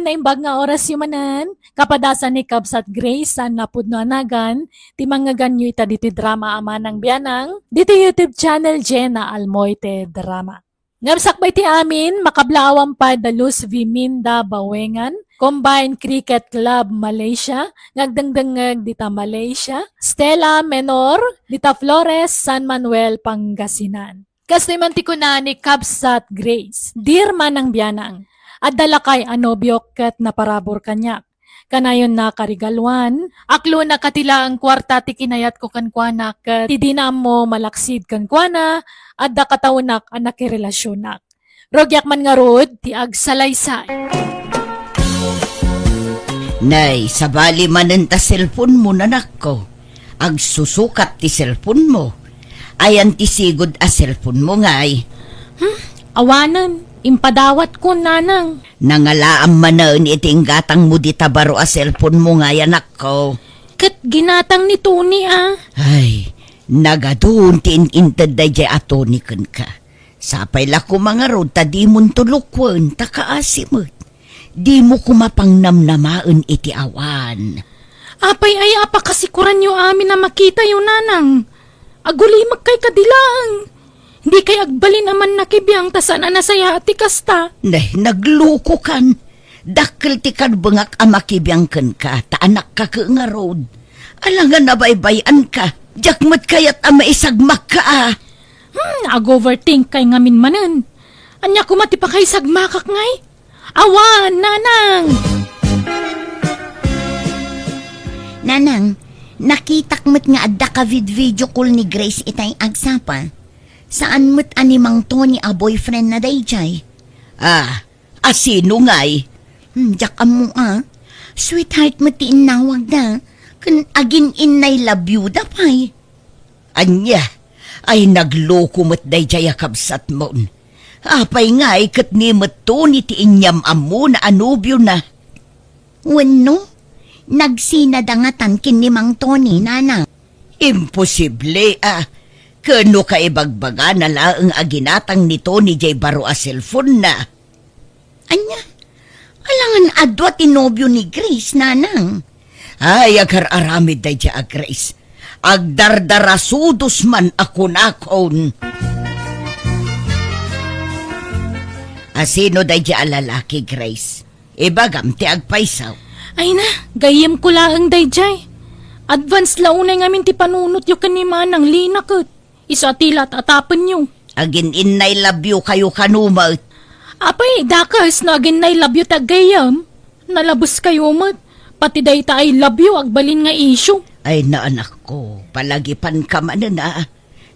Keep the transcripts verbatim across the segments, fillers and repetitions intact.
Naimbag nga orasyo manen, kapadasan ni Kabsat Grace saan a pudno a nagan, ti mangngeganyo ita ditoy drama a Manang Bianang, ditoy YouTube channel Jenna Almoite Drama. Ngem sakbay ti amin, makablaawan pay da Luz Viminda Bawengan, Combined Cricket Club Malaysia, nga agdengdengngeg dita Malaysia, Stella Menor, dita Flores, San Manuel, Pangasinan. Kastoy man ti kuna ni Kabsat Grace, "Dear Manang Bianang, adda lakay a nobiok ket naparabur kaniak. Kanayon na karigaluan, aklonak a ti laeng kuarta ti kinayatko kenkuana ket ti dina ammo malaksid kenkuana, adda kataonak a nakirelasionak. Rugiak man ngarud ti agsalaysay." Nay, sabali manen ta cellphone mo, nanakko. Agsusukat ti cellphone mo. Ayan ti sigud a cellphone mo, ngay? Hmm? Awanen, impadawatko, nanang. Nangalaam manen iti inggatang mo dita baro a cellphone mo, ngay, anakko. Ket ginatang ni Tony, a. Ay, nagadun ti in-inted daydiay a Tony kenka. Sapay la koma ngarud ta dimonto lukuen ta kaasi met. Dimo koma pangnamnamaen iti awan. Apay aya a pakasikuranyo amin a makitayo, nanang? Agulimek kay kadi laeng. Dikay agbalin a mannakibiang ta saan a nasayaat ti kasta. Nay, naglukokan. Dakkel ti karbengak a makibiang kenka, ta anakka ket ngarud. Alangan a baybay-anka, diak met kayat a maisagmakka a. Hmm, ag-overthink kay ngamin manen. Ania koma ti pakaisagmakak ngay? Awan, nanang! Nanang, nakitak met nga adda ka vid-video call ni Grace itay agsapa. Saan met a ni Mang Tony a boyfriend na daydiay? Ah, a sino ngay? Hmm, diak ammo a. Sweetheart met ti innawagda. Ken agin-innay love you da pay. Ania? Ay, nagloko met daydiay a kabsatmon. Apay ngay ket ni met Tony ti inyam-ammona a nobiona? Wenno, nagsinada ngatan ken ni Mang Tony, nanang? Imposible a. Ken no kaibagbagana laeng a ginatang ni Tony diay baro a cellphone-na. Ania? Alangan a dua ti nobio ni Grace, nanang. Ay, agar-aramid daydiay a Grace. Agdardarasudos man a kunakon. A sino daydiay a lalaki, Grace? Ibagam ti agpayso. Ay na, gayyemko laeng daydiay. Advance la unay ngamin ti panunotyo ken ni Manang Lina ket. Isu a ti la at-atapenyo. Agin-innay love you kayo kano met. Apay, dakes no agin-innay love you ti aggayyem. Nalabes kayo met. Pati dayta I love you, agbalin nga issue. Ay, naanakko, palagipanka manen a.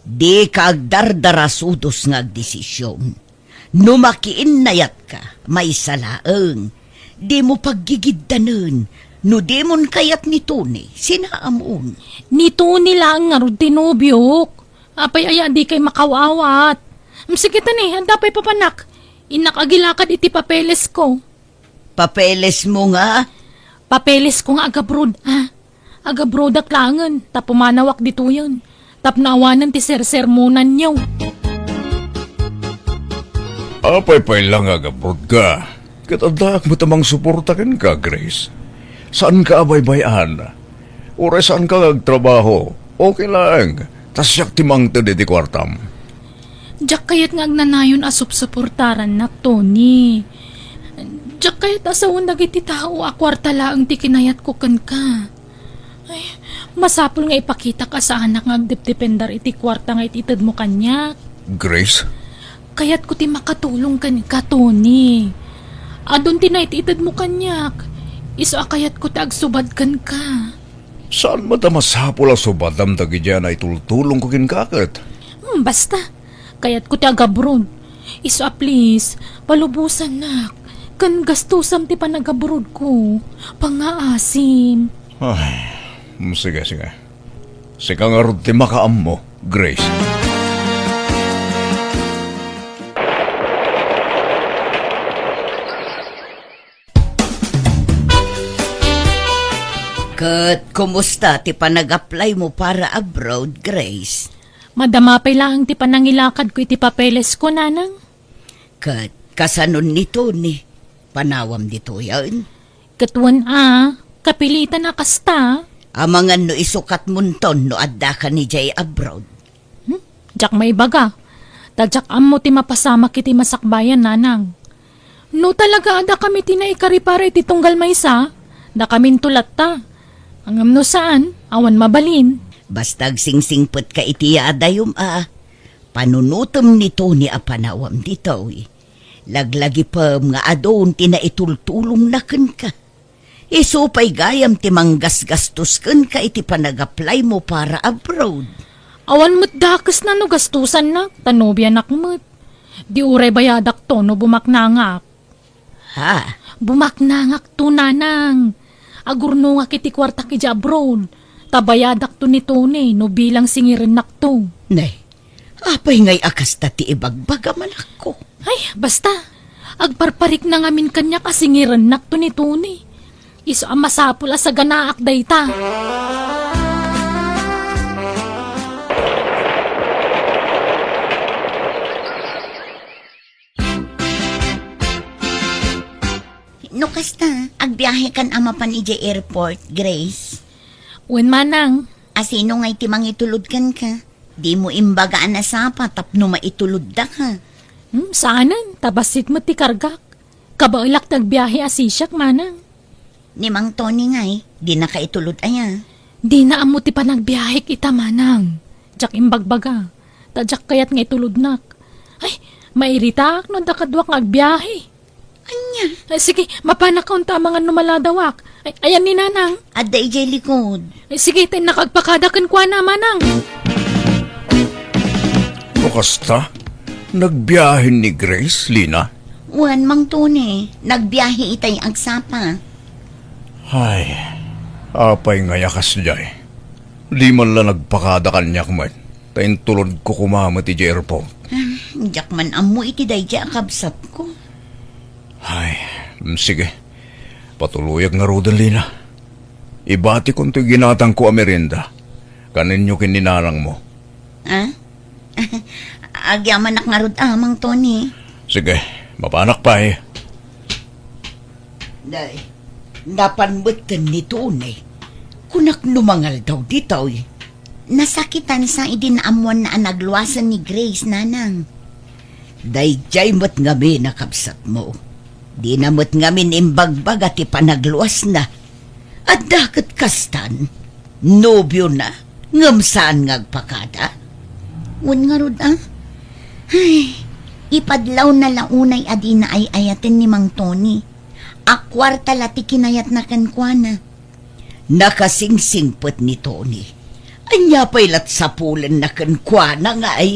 Dika agdardarasudos nga agdesisyon. No makiinnayatka, maysa laeng. Dimo paggigiddanen. No dimon kayat ni Tony, sinaamon. Ni Tony laeng ngarud ti nobiok. Apay aya dikay makaw-awat? Mm, sige ta ni, adda pay papanak. Innak agilakad iti papelesko. Papelesmo nga? Papelesko nga agabroad, a. Agabroadak laengen, ta pumanawak ditoyen. Tapno awanen ti sersermonanyo. Apay pay la nga agabroadka? Ket addaak met a mangsuporta kenka, Grace. Saanka a baybay-an. Uray saanka nga agtrabaho, okay laeng, ta siak ti mangted iti kuartam. Diak kayat nga agnanayon a supsuportarannak, Tony. Diak kayat a sawen dagiti tao a kuarta laeng ti kinayatko kenka. Ay, masapul nga ipakitak a saanak nga agdepdependar iti kuarta nga it-itedmo kaniak. Grace? Kayatko ti makatulong kenka, Tony. Adun ti naititedmo kaniak. Isu a kayatko ti agsubad kenka. Saan met a masapul a subadam dagiti a naitultulongko kenka ket? Hmm, basta. Kayatko ti agabroad. Isu a please, palubosannak. Ken gastusam ti panagabroadko. Pangngaasim. Ay, hmm, sige, sige. Sika ngarud ti makaammo, Grace. Ket kumusta ti panag-apply mo para abroad, Grace? Madama pay laeng ti panangilakadko iti papelesko, nanang. Ket kasanon ni Tony? panawam ditoyen? Ket wen a, kapilitan a kasta. Amangan no isukatmonton no addaka idiay abroad. Hmm? Diak maibaga. Ta diak ammo ti mapasamak iti masakbayan, nanang. No talaga adda kami ti naikaripara iti tunggal maysa, dakaminto latta. Ngem no saan, awan mabalin. Basta agsingsingpetka iti yaadayom a panunotem ni Tony a panawam ditoy. Laglagipem nga adun ti naitultulongna kenka. Isu pay gayam ti manggasgastos kenka iti panagaplaymo para abroad. Awan met dakesna no gastosannak, ta nobianak met. Di uray bayadakto no bumaknangak. Ha? Bumaknangakto, nanang. Agurnongak iti kuartak idiay abroad. Ta bayadakto ni Tony no bilang singirennakto. Nay, apay ngay a kasta ti ibagbaga, manakko? Ay, basta. Agparparikna ngamin kaniak a singirennakto ni Tony. Isu a masapul a saganaak dayta. No kasta, agbiahekan a mapan idiay airport, Grace? Wen, manang. A sino ngay ti mangitulod kenka? Dimo imbaga a nasapa tapno maitulodda ka. Hmm, saanen, ta bassit met ti kargak. Kabaelak ti agbiahe a sisiak, manang. Ni Mang Tony ngay, dinaka itulod aya? Dina ammo ti panagbiahek ita, manang. Diak imbagbaga. Ta diak kayat nga itulodnak. Ay, mairitaak no adda kaduak nga agbiahe. Ania? Ay, sige, mapanakon ta amangan no maladawak. Ay, ayan ni nanang. Adda idiay likod. Ay, sige, ta innaka agpakada kenkuana, manang. No kasta, nagbiahen ni Grace, Lina? Wen, Mang Tony, nagbiahe itay agsapa. Ay, apay ngay a kasdiay? Di man la nagpakada kaniak met, ta intulodko koma met idiay airport. Ah, diak man ammo iti daydiay a kabsatko. Ay, mm, sige. Patuloyak ngaruden, Lina. Ibatikon toy ginatangko a merienda. Kanenyo ken ni nanangmo. Ah? Agyamanak ngarud a, Mang Tony. Sige, mapanak pay. Day, napan metten ni Tony. Kunak no mangaldaw ditoy. Nasakitansa idi naammoanna a nagluasen ni Grace, nanang. Daydiay met ngamin a kabsatmo. Dina met ngamin imbagbaga ti panagluasna. Adda ket kastan, nobiona, ngem saan nga agpakada? Wen ngarud, a? Ay, ipadlawna la unay a dina ay-ayaten ni Mang Tony. A kuarta la ti kinayatna kenkuana. Nakasingsingpet ni Tony. Ania pay lat sapulenna kenkuana ngay?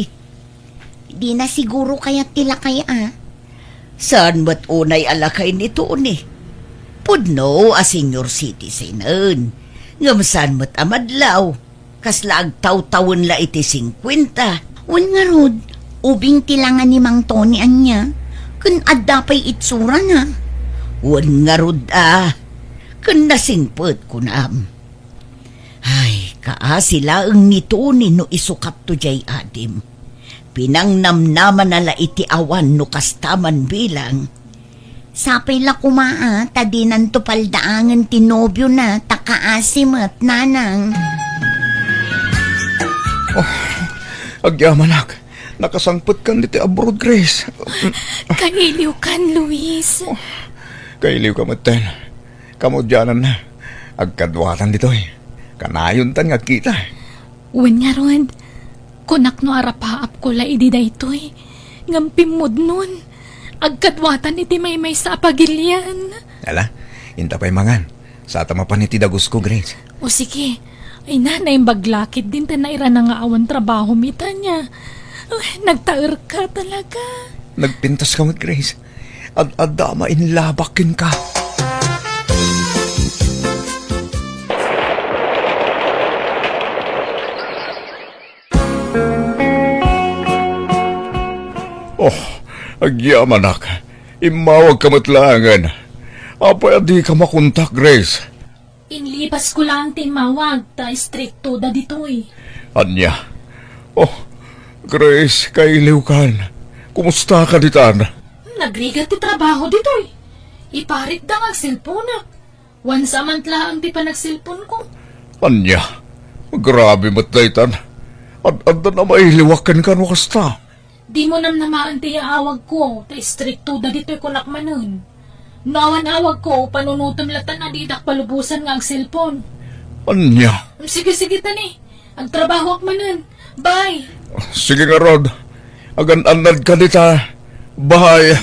Dina siguro kayat ti lakay a. Saan met unay a lakay ni Tony? Pudno a senior citizen-en. Ngem saan met a madlaw? Kasla agtawtawen la iti singkuenta. Wen ngarud, ubing ti langa ni Mang Tony ania? Ken adda pay itsurana? Wen ngarud a. Ken nasingpet kunam. Ay, kaasi laeng ni Tony no isukatto diay adim. Pinangnamnamana la iti awan no kasta man bilang. Sapay la koma a, ta dinanto paldaangen ti nobiona, ta kaasi met, nanang. Oh, agyamanak. Nakasangpetkan ditoy abroad, Grace. Kailiwkan, Luis. Oh, kailiwka metten. Kamaudiananna, agkaduatan ditoy. Kanayontan nga agkita. Wen ngarud, kunak no arapaapko la idi daytoy, ngem pimmudnon, agkaduatan iti maymaysa a pagilian. Ala, inta pay mangan. Sata mapan iti dagusko, Grace. O sige. Ay na, naimbag la ketdin ta nairana nga awan trabahom ita nia. Ay, nagtaerka talaga. Nagpintaska met, Grace. Ad-adda a mainlabak kenka. Oh, agyamanak. Immawagka met laengen. Apay a dika makontak, Grace? Inlipasko laeng ti immawag ta istriktoda ditoy. Ania? Oh, Grace, kailiwkan. Kumustaka ditan? Nagrigat ti trabaho ditoy. Iparitda nga agselponak. Wan sa man laeng ti panagselponko. Ania? Grabe met daytan. Ad-addan a mailiwak kenka no kasta. Dimo namnamaen ti yaawagko, ta istriktoda ditoy kunak manen. No awan awagko, panunotem latta a didak palubosan nga agselpon. Ania? Sige, sige, tani. Agtrabahoak manen. Bye! Sige ngarud. Agan-annadka dita. Bye!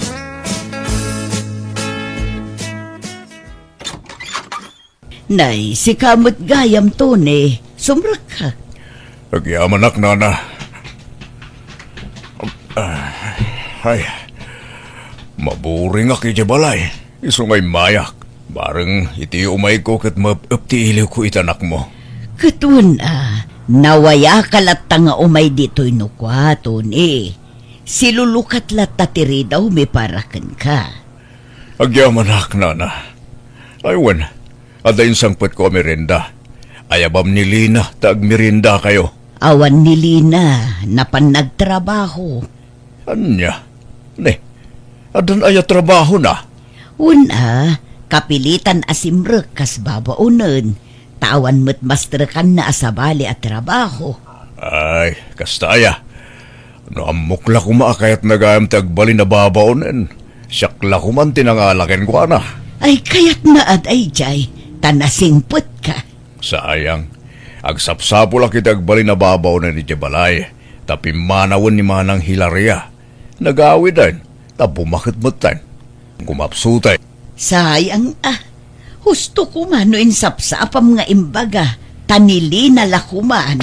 Nay, sika met gayam, Tony. Sumrekka. Agyamanak, nana. Ah, ay, maburingak iti balay. Isu nga immayak. Bareng iti umayko ket maep-ep ti iliwko iti anakmo. Ket wen a, nawayaka latta nga umay ditoy no kua, Tony. Silulukat latta ti ridawmi para kenka. Agyamanak, nana. Ay wen, adda insangpetko a merienda. Ayabam ni Lina ta agmeriendakayo. Awan ni Lina, napan nagtrabaho. Ania? Ne, addan aya trabahona? Wen a, kapilitan a simrek kas babaonen, ta awan met mastrekanna a sabali a trabaho. Ay, kasta aya. No ammok la koma a kayatna gayam ti agbalin a babaonen, siak la koman ti nangala kenkuana. Ay, kayatna a daydiay, ta nasingpetka. Sayang. Agsapsapulak iti agbalin a babaonen idiay balay, ta pimmanawen ni Manang Hilaria. Nagawiden, ta bumaket metten. Gumapsuten. Sayang a. Husto koma no insapsapam nga imbaga, ta ni Lina la koman.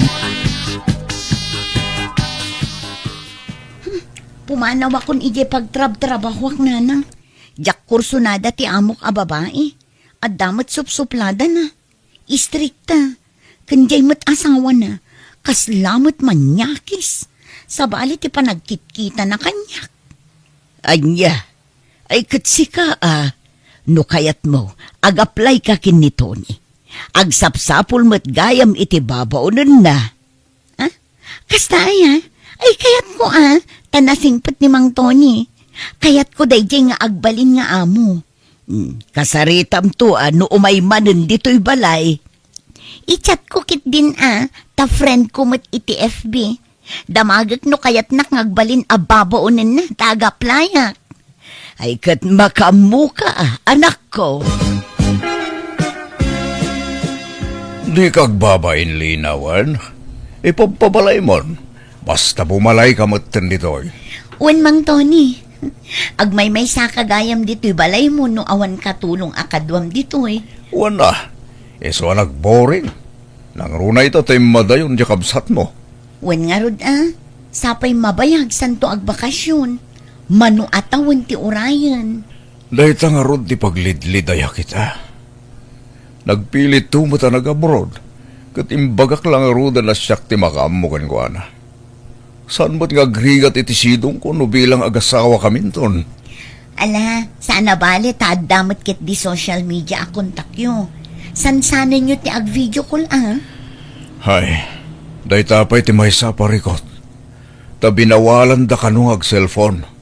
Hmm, pumanawakon idiay pagtrabtrabahoak, nanang. Diak kursunada ti amok a babai. Adda met supsupladana. Istrikta. Ken diay met asawana, kasla met maniakis. Sabali ti panagkitkitana kaniak. Ania? Ay, ket sika a, no kayatmo, agaplayka ken ni Tony. Agsapsapul met gayam iti babaonenna. Ha? Kasta aya? Ay, kayatko a, ta nasingpet ni Mang Tony. Kayatko daydiay nga agbalin nga amo. Hmm, kasaritamto a no umay manen ditoy balay. I-chatko ketdin a, ta friendko met iti F B. Damagek no kayatnak nga agbalin a babaonenna ta agaplayak. Ay, ket makaammoka a, anakko. Dika agbabain, Lina, wen? Ipabpabalaymon. Basta bumalayka metten ditoy. Wen, Mang Tony. Agmaymaysaka gayam ditoy balaymo no awan katulong a kaduam ditoy. Wen a, isu a nagboring. Nangruna ita ta immadayon diay kabsatmo. Wen ngarud a, sapay mabayag santo agbakasyon. Mano a tawen ti urayen. Dayta ngarud ti paglidlidaya kita. Nagpilitto met a nag-abroad, ket imbagak la ngaruden a siak ti makaammo kenkuana. Saan met nga agrigat iti sidongko no bilang agasawakaminton? Ala, saan a bale ta adda met ketdi social media a kontakyo. Sansanenyo ti ag-video call a? Hay, dayta pay ti maysa a parikut. Ta binawalanda kano nga ag-cellphone.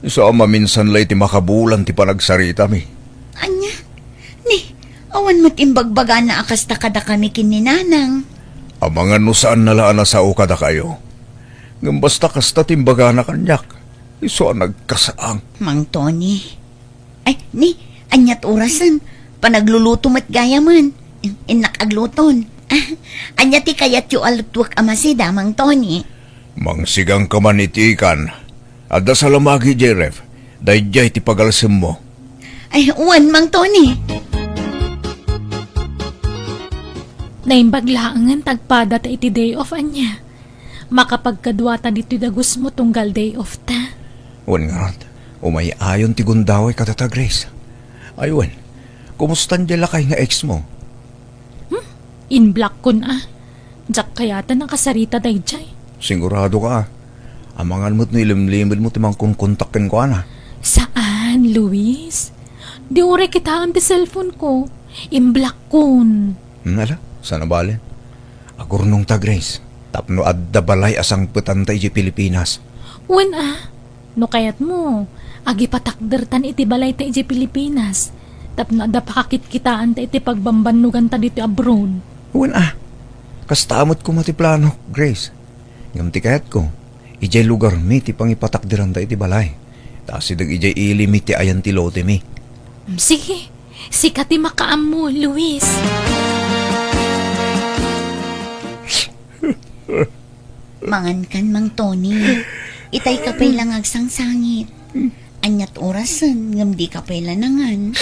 Isu a maminsan la iti makabulan ti panagsaritami. Ania? Ni, awan met imbagbagana a kasta kadakami ken ni Nanang. Amangan no saanna la a nasao kadakayo. Ngem basta kasta ti imbagana kaniak, isu a nagkasaang. Mang Tony. Ay, ni, aniat orasen? Panagluluto met gayamen. In-, innak agluton. Ah, ania ti kayatyo a lutuek a masida, Mang Tony? Mangsigangka man iti ikan. Adda salamagi idiay ref. Daydiay ti pagalsemmo. Ay, wen, Mang Tony. Naimbag laengen ta agpadata iti day off, ania? Makapagkaduata ditoy dagusmo tunggal day off ta. Wen ngarud, umay-ayon ti gundaway kadata, Grace. Ay wen, kumustan diay lakay nga ex mo? Hmm? Inblock kon a. Diak kayaten a kasarita daydiay. Sigurado ka a. Amangan met no ilimlimed mo ti mangkonkontak kenkuana. Saan, Luis? Di uray kitaen ti cellphone ko. Inblock kon. Hmm, ala, saan a bale. Agurnongta, Grace, tapno adda balay a sangpetanta idiay Pilipinas. Wen a, no kayatmo, Agipatakdertan iti balayta idiay Pilipinas, tapno adda pakakitkitaanta iti pagbambannoganta ditoy abroad. Wen a, kasta met koma ti planok, Grace. Ngem ti kayatko, idiay lugarmi ti pangipatakderanta iti balay. Ta asideg idiay ilimi ti ayan ti lotemi. Sige, sika ti makaammo, Luis. Mangankan, Mang Tony. Itayka pay la nga agsangsangit. Ania't orasen, ngem dika pay la nangan.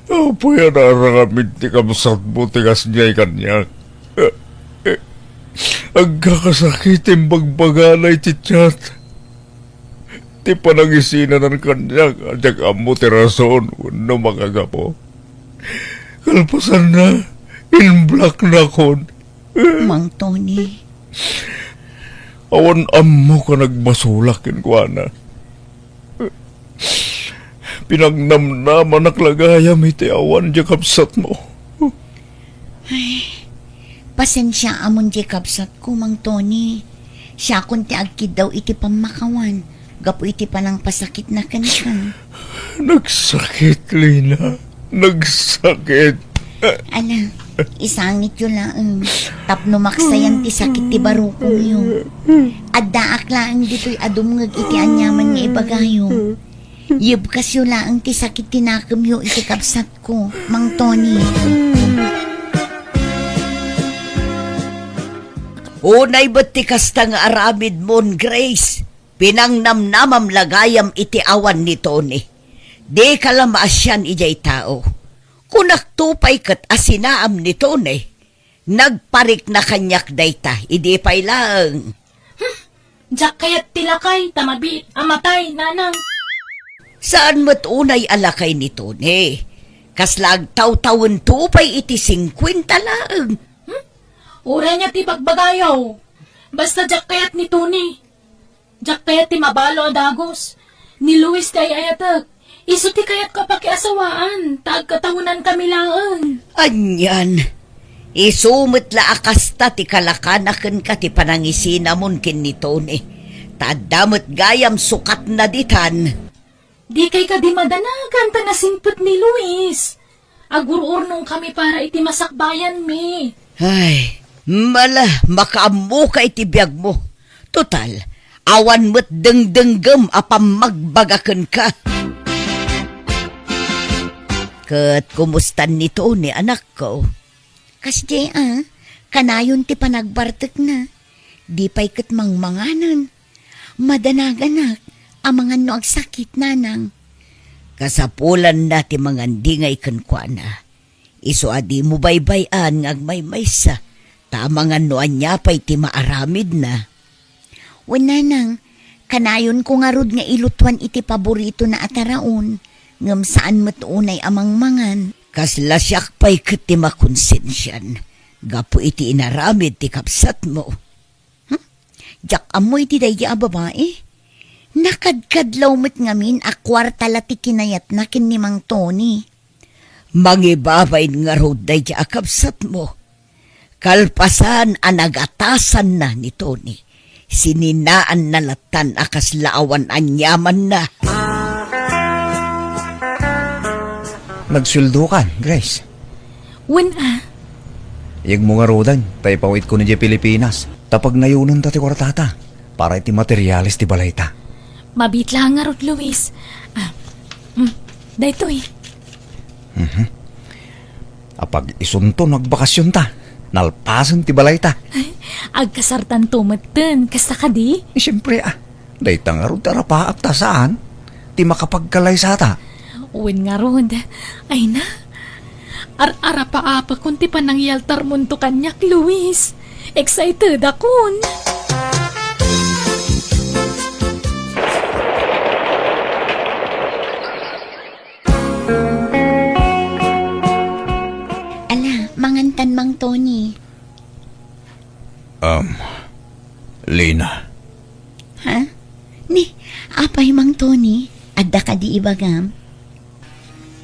Apay a naaramid ti kabsatmo ti kasdiay kaniak? Agkakasakit ti imbagbaga iti tiat. Ti panangisinanan kaniak a diak ammo ti rason wenno makagapu. Kalpasanna, inblaknakon. Mang Tony. Awan ammok a nagbasolak kenkuana. Pinagnamnamanak la gayam iti awan diay kabsatmo. Ay, pasensiaamon diay kabsatko, Mang Tony. Siakon ti agkiddaw iti pammakawan gapu iti panangpasakitna kenka. Nagsakit, Lina. Nagsakit. Ala, isangityo laeng tapno maksayan ti sakit ti barukongyo. Addaak laeng ditoy a dumngeg iti aniaman nga ibagayo. Yebkasyo laeng ti sakit ti nakemyo iti kabsatko, Mang Tony. Unay met ti kasta nga aramidmon, Grace. Pinangnamnamam la gayam iti awan ni Tony. Dika la maasian idiay tao. Kunakto pay ket a sinaam ni Tony. Nagparikna kaniak dayta, idi pay laeng. Hmm, diak kayat ti lakay, ta mabiit a matay, nanang. Saan met unay a lakay ni Tony. Kasla agtawtawento pay iti singkuenta laeng. Hmm? Uray ania ti bagbagayo. Basta diak kayat ni Tony. Diak kayat ti mabalo a dagus. Ni Luis ti ay-ayatek. Isu ti kayatko a pakiasawaan, ta agkatawenankami laeng. Anian, isu met la a kasta ti kalakana kenka ti panangisinamon ken ni Tony. Ta adda met gayam sukatna ditan. Dikay kadi madanagan ta nasingpet ni Luis. Agur-urnongkami para iti masakbayanmi. Ay, mala, makaammoka iti biagmo. Total, awan met dengdenggem a pammagbaga kenka. Ket kumustan ni Tony, anakko? Kasdiay a, kanayon ti panagbartekna. Di pay ket mangmanganen. Madanaganak, amangan no agsakit, nanang. Kasapulanna ti mangandingay kenkuana. Isu a dimo baybay-an nga agmaymaysa, ta amangan no ania pay ti maaramidna. Wen, nanang, kanayonko ngarud nga ilutuan iti paboritona a taraon, ngem saan met unay a mangmangan. Kasla siak pay ket ti makonsensian gapu iti inaramid ti kabsatmo. Hmm? Diak ammo iti daydi a babai. Nakadkadlaw met ngamin a kuarta la ti kinayatna ken ni Mang Tony. Mangibabain ngarud daydi a kabsatmo. Kalpasan a nagatasanna ni Tony, sininaanna lattan a kasla awan aniamanna. Nagsueldokan, Grace? Wen a. Iyegmo ngaruden, ta ipawidkon idiay Pilipinas. Ta pagnayonenta ti kuartata para iti materiales ti balayta. Mabiit la ngarud, Luis. Ah, mm, daytoy. Mhm. Apag-isunto no agbakasionta, nalpasen ti balayta. Ay, agkasartanto metten, kasta kadi? Eh, siempre, ah. Dayta ngarud ti arapaap ta saan ti makapagkalaysata. Wen ngarud. Ay na. Ar-arapaapakon ti panangyaltarmonto kaniak, Luis. Excited akon. Ala, mangantan, Mang Tony. Um, Lina. Ha? Ni, apay, Mang Tony? Adda kadi ibagam?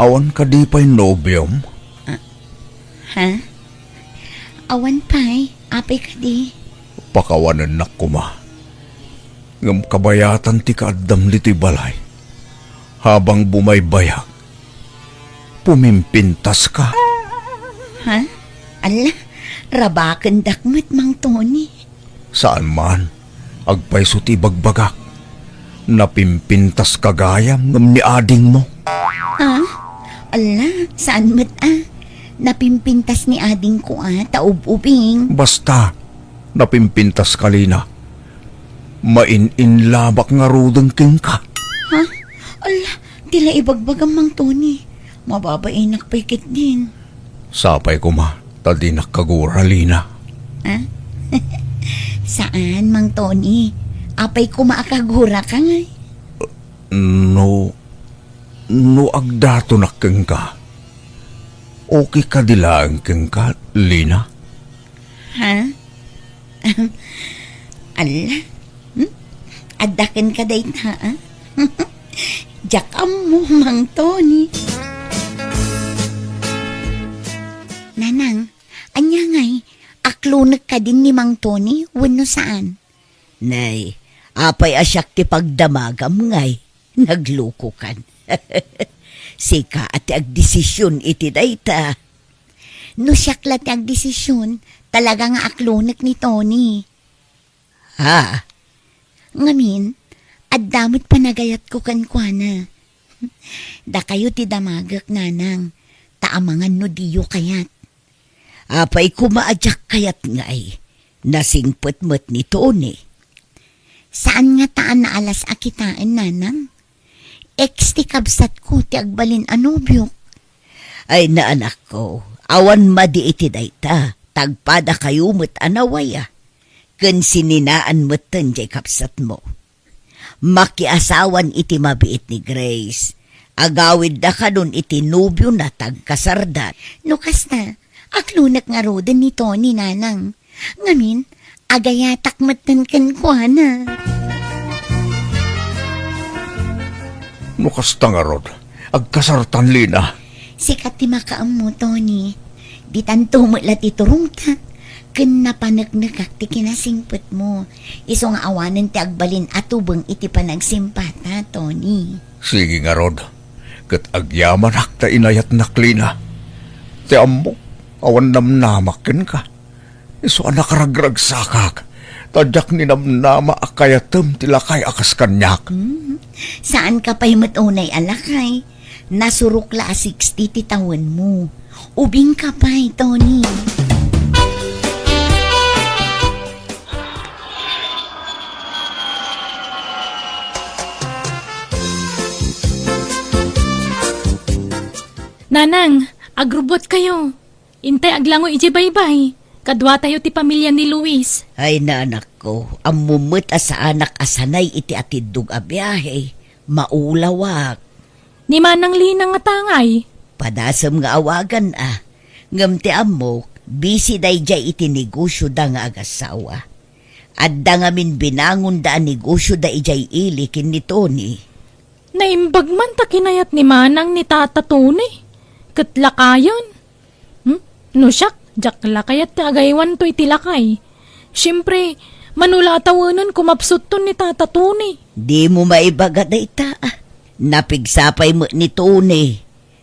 Awan kadi pay nobiom? Ah, ha? Awan pay? Apay kadi? Pakawanennak koma. Ngem kabayatan ti kaaddam ditoy balay. Habang bumaybayak, pumimpintaska. Ha? Ala, rabakendak met, Mang Tony. Saan man, agpayso ti ibagbagak. Napimpintaska gayam ngem ni adingmo. Ha? Ala, saan met a? Napimpintas ni adingko a, ta ub-ubing. Basta, napimpintaska, Lina. Main-inlabak ngaruden kenka. Ha? Ala, ti la ibagbagam, Mang Tony. Mababainak pay ketdin. Sapay koma, ta dinak kagura, Lina. Ha? Saan, Mang Tony? Apay koma a kaguraka ngay? No, no agdatonak kenka, okay kadi laeng kenka, Lina? Ha? Ala? Hmm? Adda kenka dayta, a? Diak ammo, Mang Tony. Nanang, ania ngay, aklonek kadin ni Mang Tony wenno saan? Nay, apay a siak ti pagdamagam ngay? Naglukokan. Sika a ti agdesision iti dayta. No siak la ti agdesision, talaga nga aklonek ni Tony. Ha? Ngamin, adda met panagayatko kenkuana. Dakayo ti damagek, Nanang, ta amangan no diyo kayat. Apay koma a diak kayat ngay, nasingpet met ni Tony. Saan ngata a naalas a kitaen, Nanang? Ex ti kabsatko ti agbalin a nobiok. Ay, naanakko, awan madi iti dayta, tagpadakayo met a nawaya. Ken sininaan metten jay kabsatmo. Makiasawan iti mabiit ni Grace. Agawidda kanon iti nobiona ta agkasarda. No kasta, aklonek ngaruden ni Tony, Nanang. Ngamin, agayatak metten kenkuana. No kasta ngarud, agkasartan, Lina. Sika ti makaammo, Tony. Ditanto met la ti turongta, ken napaneknekak ti kinasingpetmo. Isu nga awanen ti agbalin a tubeng iti panagsimpata, Tony. Sige ngarud, ket agyamanak ta inayatnak, Lina. Ti ammok, awan namnamak kenka. Isu a nakaragragsakak, ta diak ninamnama a kayatem ti lakay a kas kaniak. Hmm. Saanka pay met unay a lakay. Nasurok la a sixty ti tawenmo. Ubingka pay, Tony. Nanang, agrubbuatkayo. Intay aglangoy idiay baybay. Kaduatayo ti pamilia ni Luis. Ay, nanakko, ammom met a saanak a sanay iti atiddog a biahe. Maulawak. Ni Manang Lina ngata ngay? Padasem nga awagan a. Ngem ti ammok, busy daydiay iti negosioda nga agassawa. Adda ngamin binangonda a negosioda idiay ili ken ni Tony. Naimbag man ta kinayat ni Manang ni Tata Tony. Ket lakayen. Hmm? No siak, diak la kayat ti agaywanto iti lakay. Siempre, mano la a tawenen kumapsutton ni Tata Tony. Dimo maibaga dayta. Napigsa pay met ni Tony.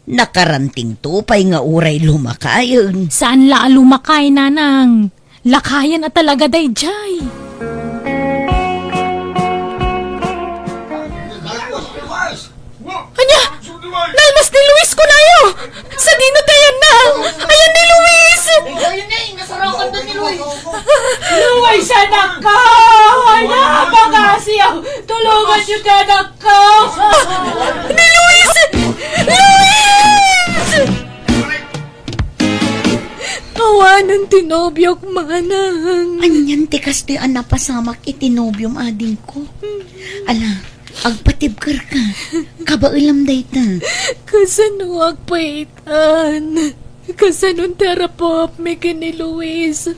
Nakarantingto pay nga uray lumakayen. Saan la a lumakay, Nanang. Lakayen a talaga daydiay. Ania? Nalmas ni Luis, kunayo! Sadino ti ayanna? Ayan ni Luis! Luis, anakko! Ania, pagasiw! Tulongan niyo ti anakko! Ni Luis! Luis! Awanen ti nobiok, Manang. Anian ti kastoy a napasamak iti nobiom, adingko? Ala, agpatibkerka. Kabaelam dayta. Kasanoak pay itan? Kasanon ti arapupmi ken ni Luis?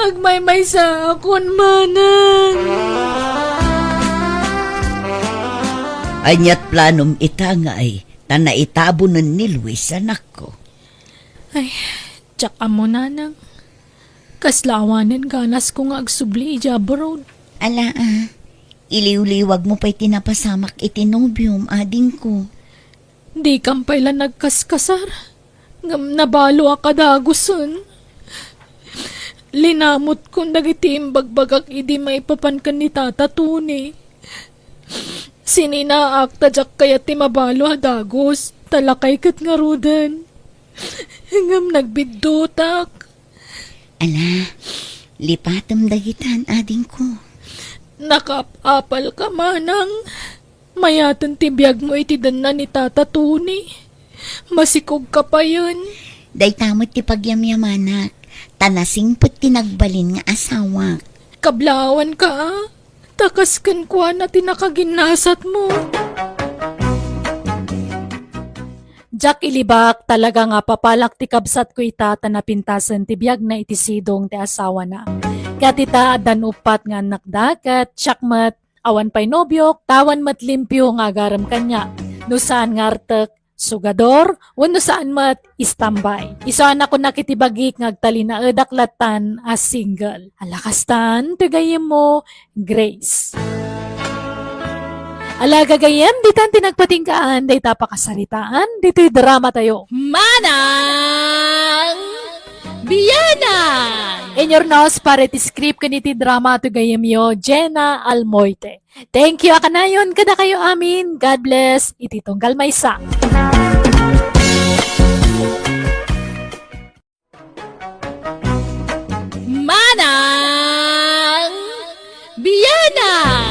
Agmaymaysaakon, Manang. Aniat planom ita nga ay ta naitabonen ni Luis, anakko? Ay, diak ammo, Nanang. Kasla awanen ganasko nga agsubli idiay abroad. Ala, a. Iliwliwagmo pay ti napasamak iti nobiom, adingko. Dikam pay la nagkaskasar, ngem nabalo a kadagusen. Linamutkon dagiti imbagbagak idi maipapan ken ni Tata Tony. Sininaak ta diak kayat ti mabalo a dagus, ta lakay ket ngaruden. Ngem nagbiddutak. Ala, lipatem dagitan, adingko. Nakaap-apalka, manang. Mayaten ti biagmo iti denna ni Tata Tony. Masikogka payen. Dayta met ti pagyamyamanak, ta nasingpet ti nagbalin nga asawak. Kablawanka, a? Ta kas kenkuana ti nakaginnasatmo. Diak ilibak, talaga nga papalak ti kabsatko ita ta napintasen ti biagna iti sidong ti asawana. Ket ita, addan uppat nga annakda, ket siak met, awan pay nobiok, ta awan met limpio nga agarem kaniak. No saan nga artek, sugador, wenno saan met, istambay. Isu a nakunak iti bagik nga agtalinaedak lattan a single. Ala kastan, ti gayyemmo, Grace. Ala, gagayyem, ditan ti nagpatinggaan dayta pakasaritaan ditoy drama tayo. Manang Bianang! Inyurnos para iti script ken iti drama ti gayyemyo, Jenna Almoite. Thank you a kanayon kadakayo amin. God bless. Iti tunggal maysa. Manang Bianang!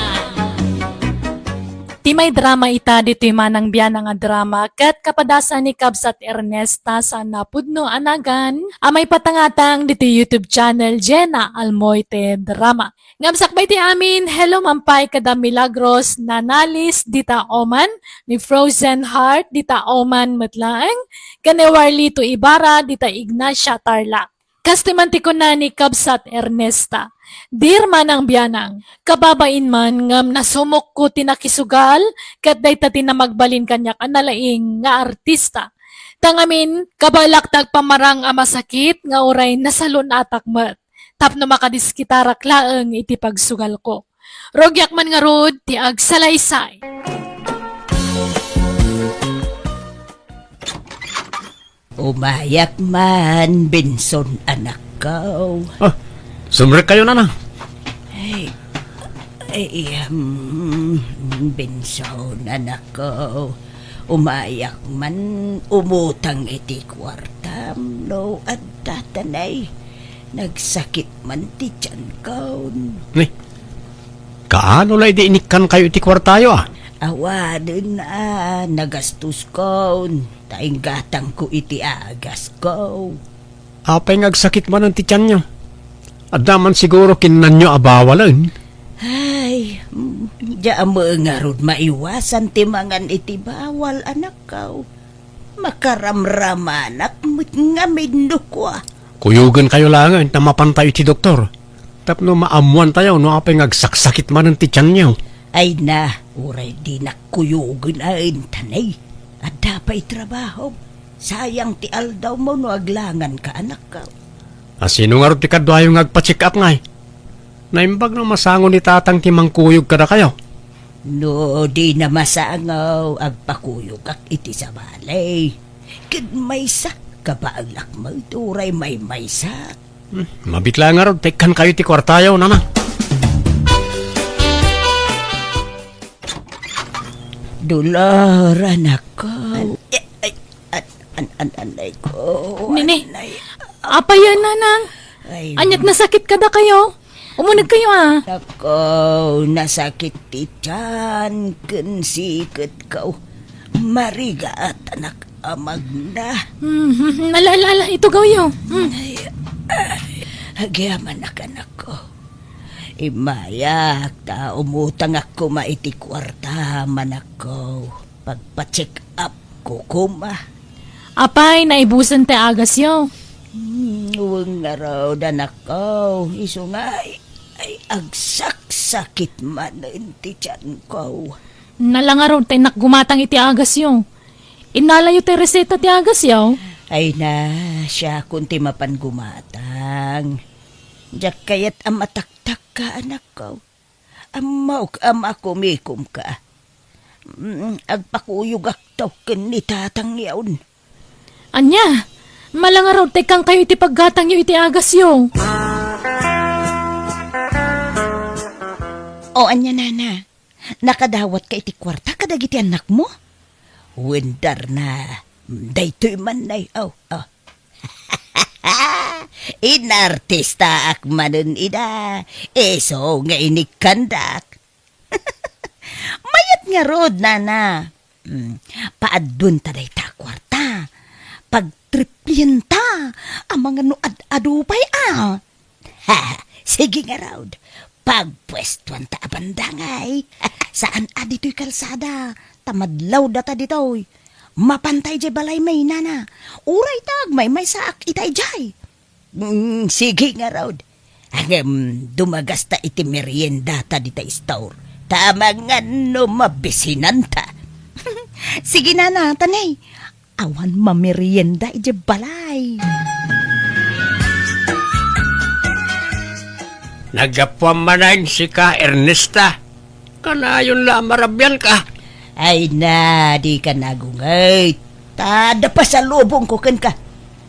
Ti maidrama ita ditoy Manang Bianang a drama ket kapadasan ni Kabsat Ernesta saan a pudno a nagan a maipatangatang ditoy YouTube channel Jenna Almoite Drama. Ngem sakbay ti amin, hello man pay kada Milagros Nanalis dita Oman, ni Frozen Heart dita Oman met laeng, ken ni Warlito Ibarra dita Ignacia, Tarlac. Kas ti man ti kuna ni Kabsat Ernesta, "Dear Manang Bianang, kababain man ngem nasumokko ti nakisugal ket dayta ti namagbalin kaniak a nalaing nga artista. Ta ngamin, kabaelak ti agpamarang a masakit nga uray nasalun-atak met." Tapno makadiskitarak laeng iti pagsugalko. Rugiak man ngarud ti agsalaysay. Umayak man, Benson, anakko. Ah, sumrekkayo, Nanang. Ay, ay, um, Benson, anakko. Umayak man umutang iti kuartam no adda tanay. Nagsakit man ti tiyankon. Ni, kaano la idi inikkankayo iti kuartayo, a? Awanen a nagastoskon, ta inggatangko iti agasko. Apay nga agsakit manen ti tianyo? Adda man siguro kinnanyo a bawalen? Ay, mm, diak met ngarud maiwasan ti mangan iti bawal, anakko. Makaramramanak met ngamin no kua. Kuyogenkayo laengen ta mapantayo iti doktor. Tapno maammoantayo no apay nga agsaksakit manen ti tianyo. Ay na, uray dinak kuyogen a entanay. Adda pay trabahom. Sayang ti aldawmo no aglanganka, anakko. A, sino ngarud ti kaduayo nga agpa-check up ngay? Naimbag no masango ni tatang ti mangkuyog kadakayo. No dina masango, agpakuyogak iti sabali. Ket maysa, kabaelak met uray maymaysa. Hmm, mabiit la ngarud, ta ikkankayo ti kuartayo, Nanang. Dolor, anakko. An-, eh, ay, an-, an-, an-, anay ko, Nini, anay. Apay a, Nanang? Ay, aniat nasakit kadakayo? Umunegkayo, a. Nako, nasakit ti tian ken siketko. Marigat, anak a magna. Hmm, hmm, hmm. Ala, ala, ala, itugawyo. Hmm. Ay, ay. Agyamanak, anakko. Immayak ta umutangak koma iti kuarta, anakko. Pagpa-check up ko koma. Apay, naibusen ti agasyo? Hmm, wen ngarud, anakko. Isu nga, ay, ay, agsaksakit manen ti tianko. Ala ngarud, ta innak gumatang iti agasyo. Innalayo ti reseta ti agasyo? Ay na, siakon ti mapan gumatang. Diak kayat a mataktakka, anakko. Ammok a makumikomka. Mm, agpakuyogakto ken ni tatangyon. Ania? Malangarod ta ikkankayo iti paggatangyo iti agasyo. O ania, nana? Nakadawatka iti kuarta kadagiti annakmo? Wen, Darna, daytoy man nay, aw, aw. Inartistaak manen ida, isu nga inikkandak. Mayat ngarud, nana. Mm, paadduenta dayta a kuarta. Pagtriplienta. Amangan no ad-adu pay a. Ha, sige ngarud. Pagpuestuanta a banda ngay. Saan a ditoy kalsada. Ta madlawdata ditoy. Mapanta idiay balay mi, nana. Uray ta agmaymaysaak ita idiay. Mm, sige ngarud. Ngem, dumagasta iti meriendata dita store. Ta amangan no mabisinanta. Sige, nana, ta nay, awan mamerienda idiay balay. Naggapuam manen sika, Ernesta. Kanayon la a marabianka. Ay na, dika nagunget. Ta adda pasalubongko kenka.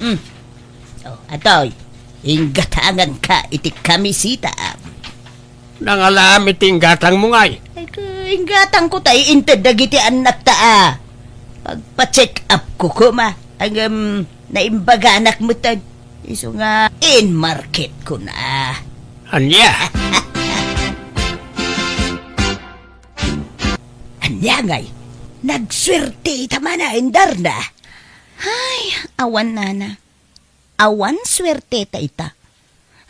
Mm. O, atoy, inggatanganka iti kamiseta. Nangalaam iti inggatangmo ngay? Ay, ka-, inggatangko ta iinted dagiti annakta a. Pagpa-check up ko koma. Ngem, naimbaganak metten. Isu nga, inmarket ko na. Ania? Ania ngay? Nagsuerte ta manen, Darna? Ay, awan, nana. Awan suerte ta ita.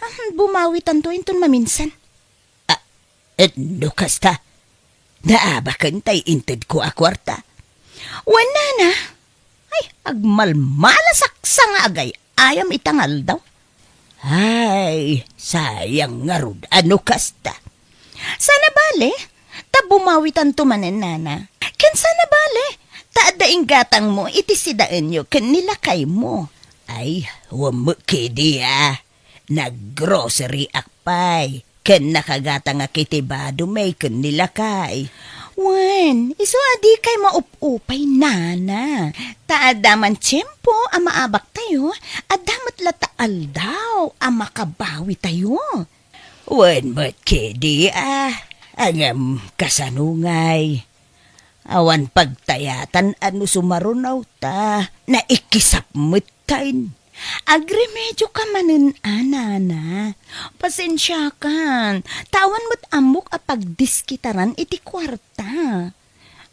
Ah, bumawitanto inton maminsan. Ah, et no kasta, naabaken tay intedko a kuarta. Wen, nana. Ay, agmalmalasak sa nga agay-ayam ita nga aldaw. Ay, sayang ngarud a no kasta. Sana bale, ta bumawitanto manen, nana. Ken sana bale, ta adda inggatangmo iti sidaenyo ken ni lakaymo. Ay, wen met kadi a. Naggrocery-ak pay, ken nakagatangak iti bado mi ken ni lakay. Wen, isu a dikay maup-upay, nana. Ta adda man tiempo a maabaktayo, adda met latta aldaw a makabawitayo. Wen met kadi a, ngem kasano ngay? Awan pagtayatan a no sumaruno ta naikisap metten. Agremedioka manen a, nana. Pasensiakan, ta awan met ammok a pagdiskitaran iti kuarta.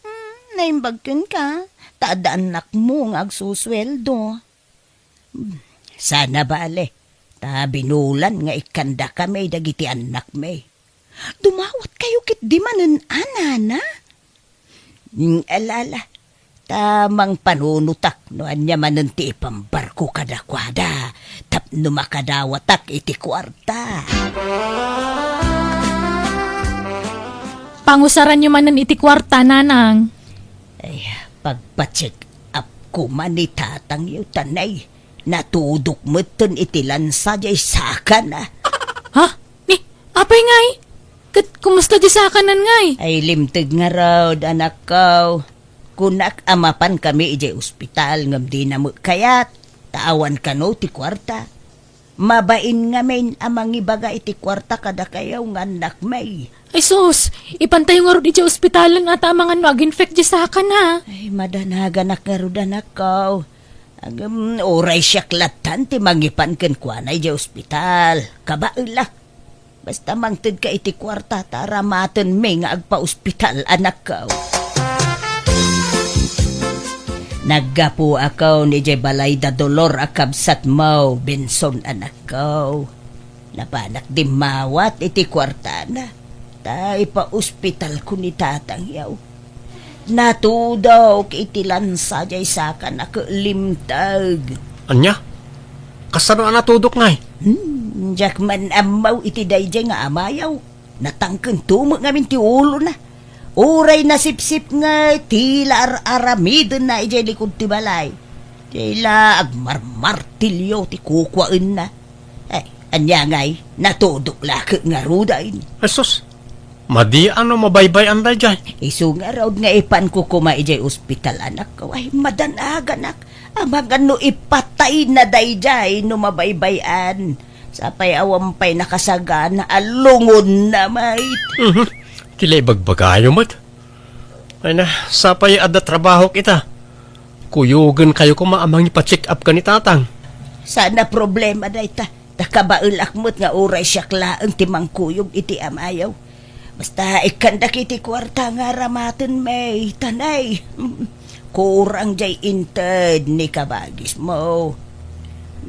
Hmm, naimbag kenka, ta adda annakmo nga agsusueldo. Hmm, sana bale, ta binulan nga ikkandakami dagiti annakmi. Dumawatkayo ketdi manen a, nana? Mm, ala, ala. Ta mangpanunotak no ania manen ti ipambarko kadakuada tapno makadawatak iti kuarta. Pangusaranyo manen iti kuarta, nanang. Ay, pagpa-check up koma ni tatangyo, ta nay, natudok metten iti lansa diay sakana. Ha? Ni, apay ngay? Ket kumusta diay sakanan ngay? Ay, limteg ngarud, anakko. Kunak a mapankami idiay ospital ngem dina met kayat, ta awan kano ti kuarta. Mabain ngamin a mangibaga iti kuarta kadakayo nga annakmi. Ay sus, ipantayo ngarud idiay ospitalen a ta amangan no aginfect diay sakana. Ay, madanaganak ngarud, anakko. Ngem, uray siak lattan ti mangipan kenkuana idiay ospital. Kabaelak. Basta mangtedka iti kuarta ta aramatenmi nga agpa-ospital, anakko. Naggapuakon idiay balay da Dolor a kabsatmo, Benson, anakko. Napanak dimmawat iti kuartana, ta ipa-ospitalko ni tatangyo. Natudok iti lansa diay sakana ket limteg. Ania? Kasano a natudok, ngay? Hmm, diak man ammo iti daydiay nga amayo. Natangkento met ngamin ti ulona. Uray nasipsip nga tila ar-aramidenna idiay likod ti balay. Tila agmarmartilyo ti kukuaenna. Ay, ania ngay, natudok la ket ngaruden. Ay sus, Madi a no mabaybay-an daydiay. Isu ngarud nga ipanko koma idiay ospital, anakko. Ay, madanaganak. Amangan no ipatayna daydiay no mabaybay-an. Sapay awan pay nakasagana a lungonna, mait. Mhm. Ti la ibagbagayo met. Ay na, sapay adda trabahok ita. Kuyogenkayo koma a mangipa-check up ken ni Tatang. Saan a problema dayta. Ta kabaelak met nga uray siak laeng ti mangkuyog iti amayo. Basta ikkan dagiti kuarta nga aramaten, may, ta nay, kurang diay inted ni kabagismo.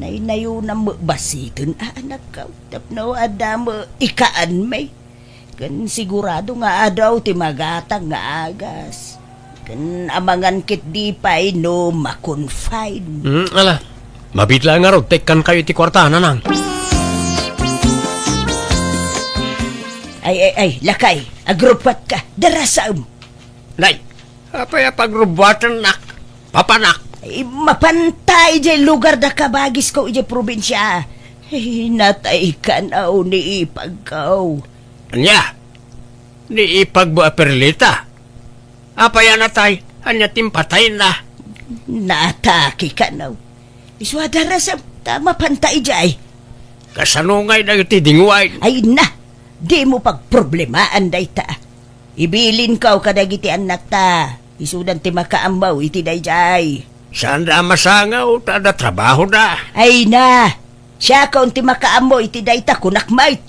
Naynayonam met basiten a, anakko, tapno adda met ikaan, may. Ken sigurado nga adu ti magatang nga agas. Ken amangan ketdi pay no ma-confine. Hmm, ala. Mabiit laeng ngarud ta ikkankayo iti kuarta, nanang. Ay, ay, ay, lakay, agrubbuatka, darasam. Nay, apay a pagrubbuatennak, papanak? Ay, mapanta idiay lugar da kabagisko idiay probinsia. Ay, natay kanaw ni ipagko. Ania? Ni ipagmo a Perlita? Apay a natay? Ania ti impatayna? Naatake kanaw. Isu a darasam ta mapanta idiay. Kasano ngay dagiti dinguay? Ay na, dimo pagproblemaan dayta. Ibilinko kadagiti annakta. Isudan ti makaammo iti daydiay. Saanda a masangaw ta adda trabahoda. Ay na, siakon ti makaammo iti dayta, kunak met.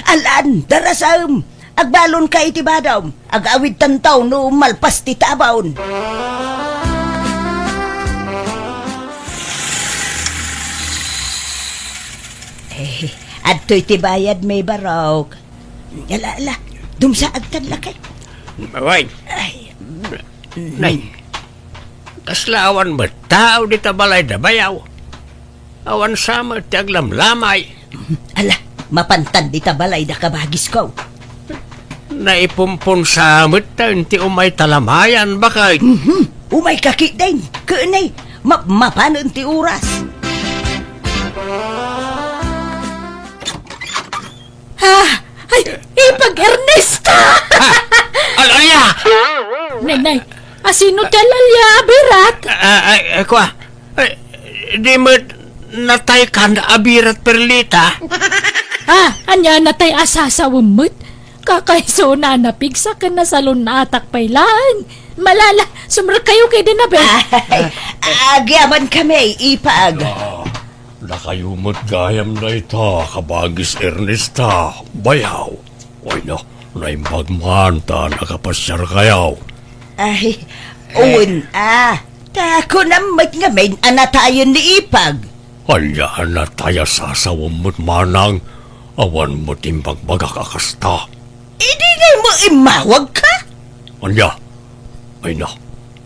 Alan, darasam, agbalonka iti badom, agawidtanto no malpas ti tabon. Eh, adtoy ti bayad, may barok. Ala, ala, dumsaagtan lakay. Awan. Ay. Nay, kasla awan met tao dita balay da bayaw. Awan sa met ti aglamlamay. Ala, mapantan dita balay da kabagisko. Naipumpon sa met ta iti umay talamayan, bakit? Mhm. Umayka ketdin, ken nay, mapmapanen ti oras. Ah, ay, ipag Ernesta! Ah, al-, alia! Nay, nay, asino ti al-alia a birat? Ah, ay, ay, kua. Ay, di met nataykan a birat, Perlita? Ah, ania natay a sasawem met? Kakaiso na napigsa ken nasalun-atak pay laeng. Malala, sumrekkayo ketdin a, be. Ay, agyaman kami, ipag. Ah, dakayo met gayam dayta, kabagis Ernesta, bayaw. Ay na, naimbag man ta nakapasiarkayo. Ay, wen a. Ta kunam met ngamin a natayen ni ipag. Ania a natay a sasawem met manang? Awan met imbagbagak a kasta. Idi ngay mo immawagka? Ania? Ay na,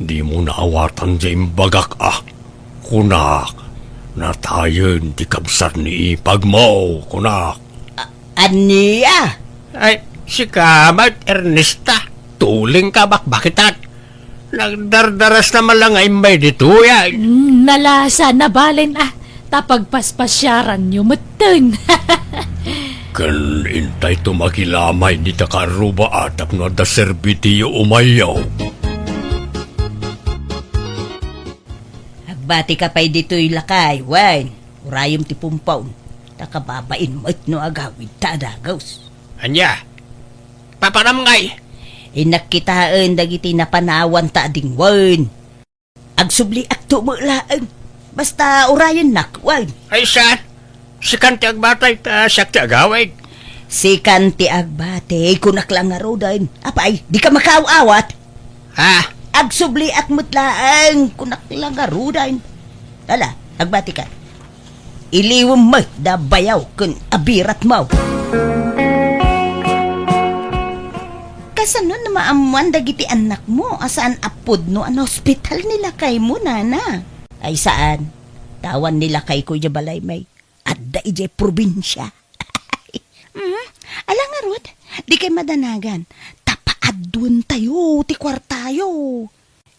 dimo naawatan ti imbagak a. Kunak, natayen ti kabsat ni ipagmo, kunak. A-, ania? Ay, sika met, Ernesta. Tulingka bakbakitan. Nagdardarasta man lang nga immay ditoy, ay. Mm, nalasa, nabalen, ah. Ta pagpaspasiaranyo metten. Ken intayto makilamay dita kaarruba a tapno adda serbitiyo umayyo. Agbatika pay ditoy lakay, wen. Urayem ti pumpon. Ta kababain met no agawidta a dagus. Ania? Papanam ngay? Innak kitaen dagiti napanawanta a dingwen. Agsubliakto met laeng. Basta urayennak, wen. Ay, saan? Sikan ti agbatay, ta siak ti agawid. Sikan ti agbatay, kunak la ngaruden. Apay, dika makaaw-awat? Ha? Agsubliak met laeng, kunak la ngaruden. Ala, agbatika. Iliwem met da bayaw ken abiratmo. Kasano a maammoan dagiti annakmo a saan a pudno a naospital ni lakaymo, nana? Ay, saan. Ta awan ni lakayko idiay balay, may. Adda idiay probinsia. Mhm. Ala ngarud, dikay madanagan. Ta paadduentayo ti kuartayo.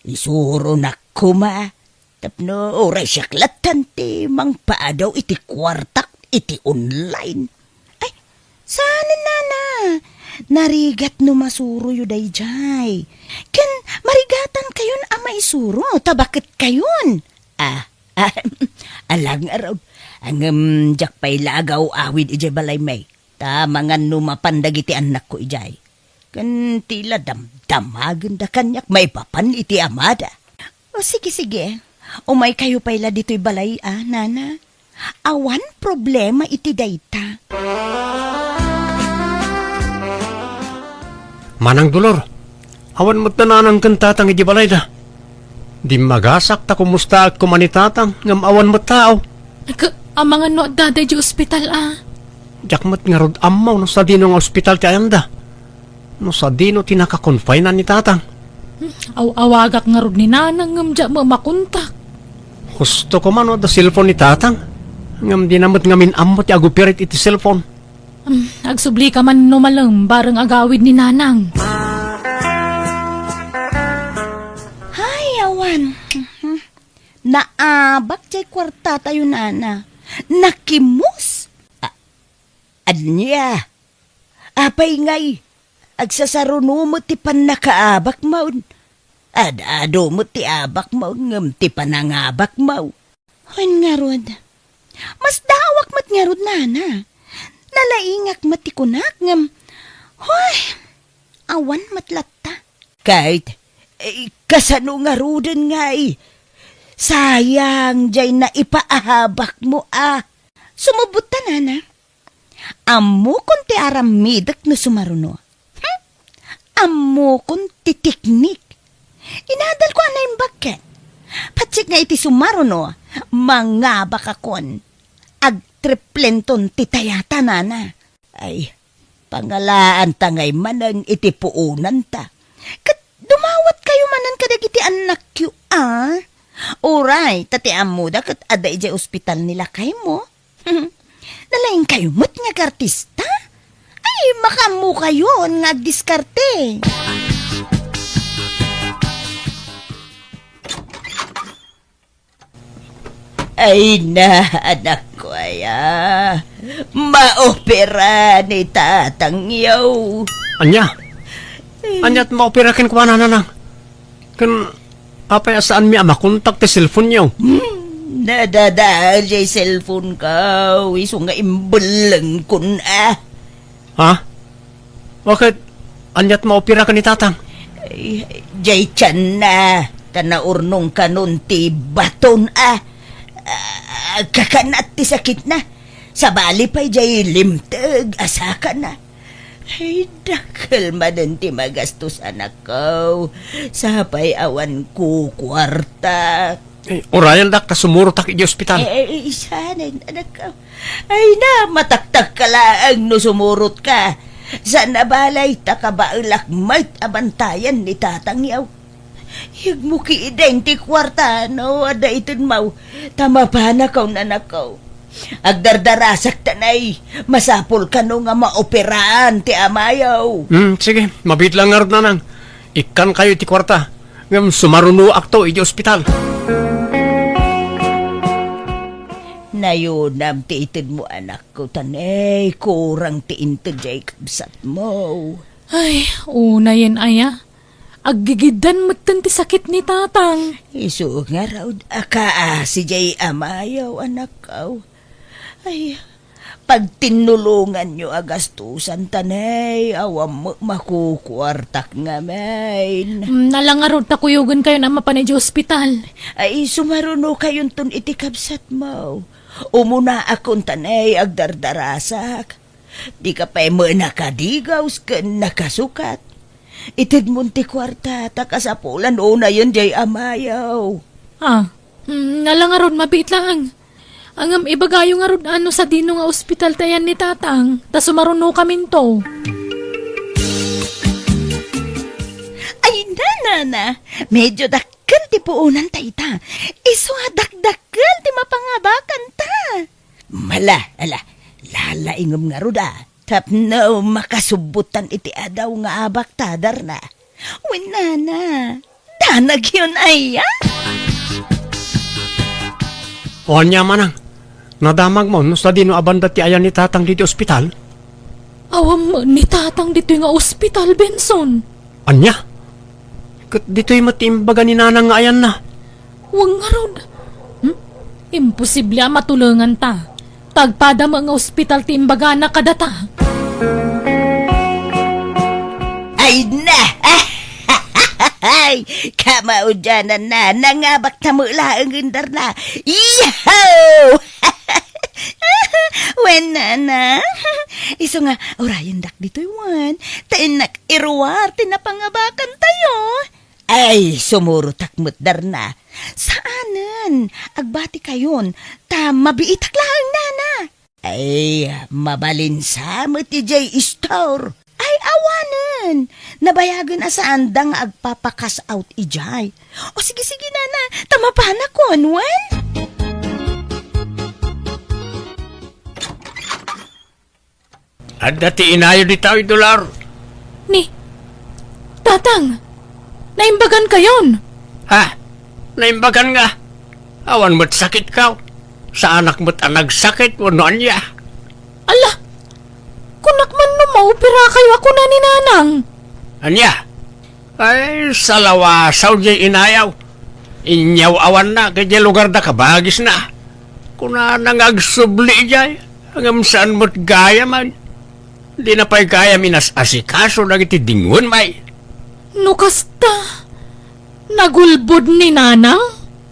Isuronak koma tapno uray siak latta ti mangpaadaw iti kuartak iti online. Ay, saan, nana? Narigat no masuroyo daydiay. Ken marigatankayon a maisuro, ta baketkayon. Ah, ah, ala ngarud. Ngem diak pay la agaw-awid idiay balay, May. Ta mangan no mapan dagiti annakko idiay. Ken ti la damdamagenda kaniak maipapan iti amada. O, sige, sige. Umaykayo pay la ditoy balay, a, nana. Awan problema iti dayta. Manang Dolor, awan met nanang ken tatang iti balayda. Dimmagasak ta kumustaak koma ni tatang ngem awan met tao. Ka-, amangan no adda daydiay ospital, a? Diak met ngarud ammo no sadino nga ospital ti ayanda. No sadino ti nakakonfine ni tatang? Aw-awagak ngarud ni nanang ngem diak met makontak. Husto koma no adda cellphone ni tatang. Ngem dina met ngamin ammo ti agoperate iti cellphone. Hmm, agsublika man no malem bareng agawid ni nanang. Hay, awan. Naabak diay kuartatayo, nana. Nakimus. A-, ania? Apay ngay, agsasaruno met ti pannakaabakmo? Ad-adu met ti abakmo ngem ti panangabakmo. Wen ngarud, masdaawak met ngarud, nana. Nalaingak met ti kunak ngem, hoy, awan met latta. Ket, eh, kasano ngaruden ngay? Sayang diay naipaabakmo, a. Sumubot ta, nana. Ammokon ti aramidek no sumaruno. Hmm? Ammokon ti teknik. Inadalko a naimbag ket. Patsit nga iti sumaruno, mangabakakon. Agtriplenton ti tayata, nana. Ay, pangalaanta ngay manen iti puonanta. Ket dumawatkayo manen kadagiti annakyo, a? Uray, ta ti ammoda ket adda idiay ospital ni lakaymo. Nalaingkayo met nga agartista? Ay, makaammokayon nga agdiskarte. Ay na, anakko aya. Maopera ni tatangyo. Ania? Ania't maopera kenkuana, nanang? Ken apay a saanmi a makontak ti cellphone-yo? Hmm, nadadael jay cellphone-ko, isu nga imbellengkon a. Ha? Bakit? Ania't maopera ken ni tatang? Ay, jay tianna, ta naurnong kanon ti baton a. Ah, kakanat ti sakitna. Sabali pay jay limteg a sakana. Ay, dakkel manen ti magastos, anakko. Sapay awan kukuarta. Eh, urayandak ta sumurotak iti ospital. Eh, eh, isanen, anakko. Ay na, mataktakka laeng no sumurotka. Saan a balay ta kabaelak met a bantayan ni tatangyo. Yegmo ketdin ti kuarta no adda itedmo, ta mapanakon, anakko. Agdardarasak ta nay, masapul kano nga maoperaan ti amayo. Hmm, sige, mabiit lang ngarud, nanang. Ikkankayo iti kuarta, ngem sumarunoakto iti ospital. Nayunam ti itedmo, anakko, ta nay, kurang ti inted jay kabsatmo. Ay, unayen aya. Aggigiddan metten ti sakit ni tatang. Isu ngarud a kaasi jay amayo, anakko. Ay, pagtinnulonganyo a gastusan ta nay, awan met makukuartak ngamin. Mm, ala ngarud ta kuyogenkayon a mapan idiay ospital. Ay, sumarunokayonton iti kabsatmo. Umunaakon ta nay, agdardarasak. Dika pay met nakadigaws ken nakasukat. Itedmon ti kuarta ta kasapulan unayen jay amayo. Ah, mm, ala ngarud, mabiit laeng. Ngem ibagayo ngarud no sadino nga ospital ti ayan ni tatang, ta sumarunokaminto. Ay, nana, nana, medyo dakkel ti puonanta ita. Isu a dakdakkel ti mapangabakanta. Mala, ala, lalaingem ngarud a. Tapno makasubbotan iti adaw nga abak ta darna. Wen nana, danagyon aya? O ania, manang, nadamagmo no sadino a banda ti ayan ni tatang ditoy ospital? Awan met ni Tatang ditoy nga ospital, Benson. Ania? Ket ditoy met ti imbaga ni Nanang nga ayanna? Wen ngarud. Hmm? Imposible a matulenganta. Ta agpada met nga ospital ti imbagana kadata. Ay na! Ay, kamaudiananna, nangabakta met laeng, Darna. Yahoo! Wen, Nana. Isu nga, urayendak ditoy wen. Ta innak iruar ti napangabakantayo. Ay, sumurotak met, Darna. Saanen, agbatikayon, ta mabiitak laeng, Nana. Ay, mabalin sa met idiay store. Ay, awanen. Nabayagen a saanda nga agpapa-cash out idiay. O, sige, sige, Nana. Ta mapanakon, wen? Adda ti inayo ditoy, Dolor. Ni, Tatang, naimbagankayon. Ha? Naimbagan nga? Awan met sakitkaw. Saanak met a nagsakit wenno ania. Ala, kunak man no maoperakayo a kuna ni Nanang. Ania? Ay, salawasaw diay inayaw. Inyaw-awannak idiay lugarda kabagisna. Kunana nga agsubli idiay, ngem saan met gayamen. Dina pay gayam inas-asikaso dagiti dingwen, may. No kasta, nagulbod ni Nanang?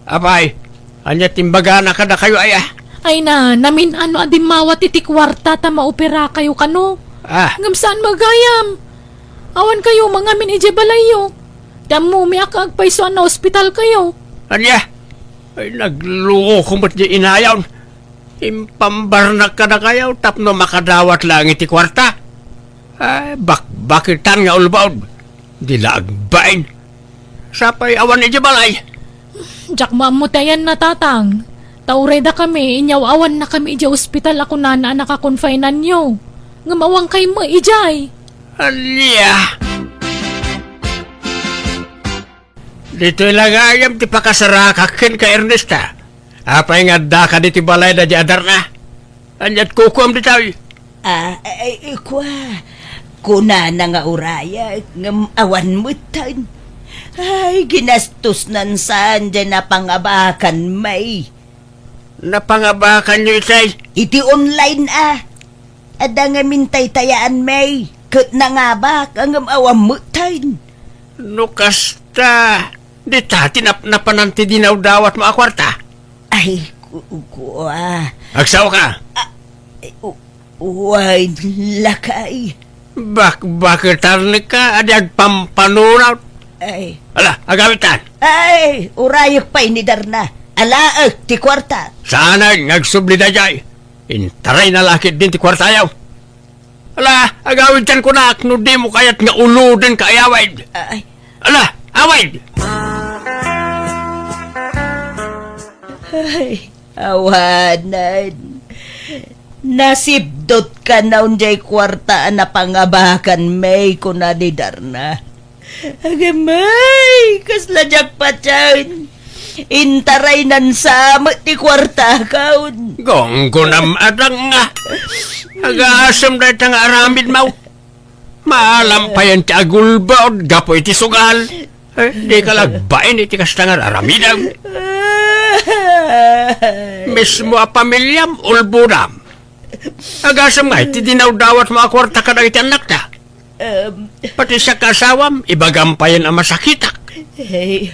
Apay, ania ti imbagana kadakayo, aya? Ay na, namin-ano a dimmawat iti kuarta ta maoperakayo kano. Ah. Ngem saan met gayam. Awankayo mangamin idiay balayyo. Ti ammomi a agpayso a naospitalkayo. Ania? Ay, nagloko met diay inayon. Impambarnak kadakayo tapno makadawat laeng iti kuarta. Ay, bakbaketan nga ulbod. Di la agbain. Sapay awan idiay balay. Diak maammo ti ayanna, Tatang. Ta uray dakami, inyaw-awannakami idiay ospital a kunana a nakakonfinanyo. Ngem awankay met idiay. Ania? Ditoy la gayam ti pakasarakak kenka, Ernesta. Apay nga addaka ditoy balayda diay a Darna? Ania't kukuam ditoy? Ah, ay, kua. Kunana nga urayak, ngem awan metten. Ay, ginastosnan saan diay napangabakan, may. Napangabakanyo itay? Iti online, a. Adda nga mintaytayaan, may. Ket nangabak, ngem awan metten. No kasta, dita ti nap-, napanan ti dinawdawatmo a kuarta? Ay, ku-, kua. Agsaoka? Ah, ay, u-, wen, lakay. Bakbaketanka a di agpampanunot. Ay. Ala, agawidtan. Ay, urayak pay ni Darna. Alaek ti kuarta. Saanen nga agsubli daydiay. Intarayna la ketdin ti kuartayo. Ala, agawidtan kunak no dimo kayat nga uloden ka ayawid. Ay. Ala, awid! Ay, awanen. Nasipdot ka na unjay kuarta a napangabakan, may, kuna ni Darna. Agamay, kasla diak patien. Intaraynan sa met ti kuartakon. Gunggonam a danga. Agasem dayta nga aramidmo. Maalampayan ti agulbod gapu iti sugal. Eh, dika la agbain iti kasta nga aramidem. Mismo a pamiliam, ulbodam. Agasem nga iti dinawdawatmo a kuarta kadagiti annakta. Em. Pati siak nga asawam, ibagam payen a masakitak. Hey.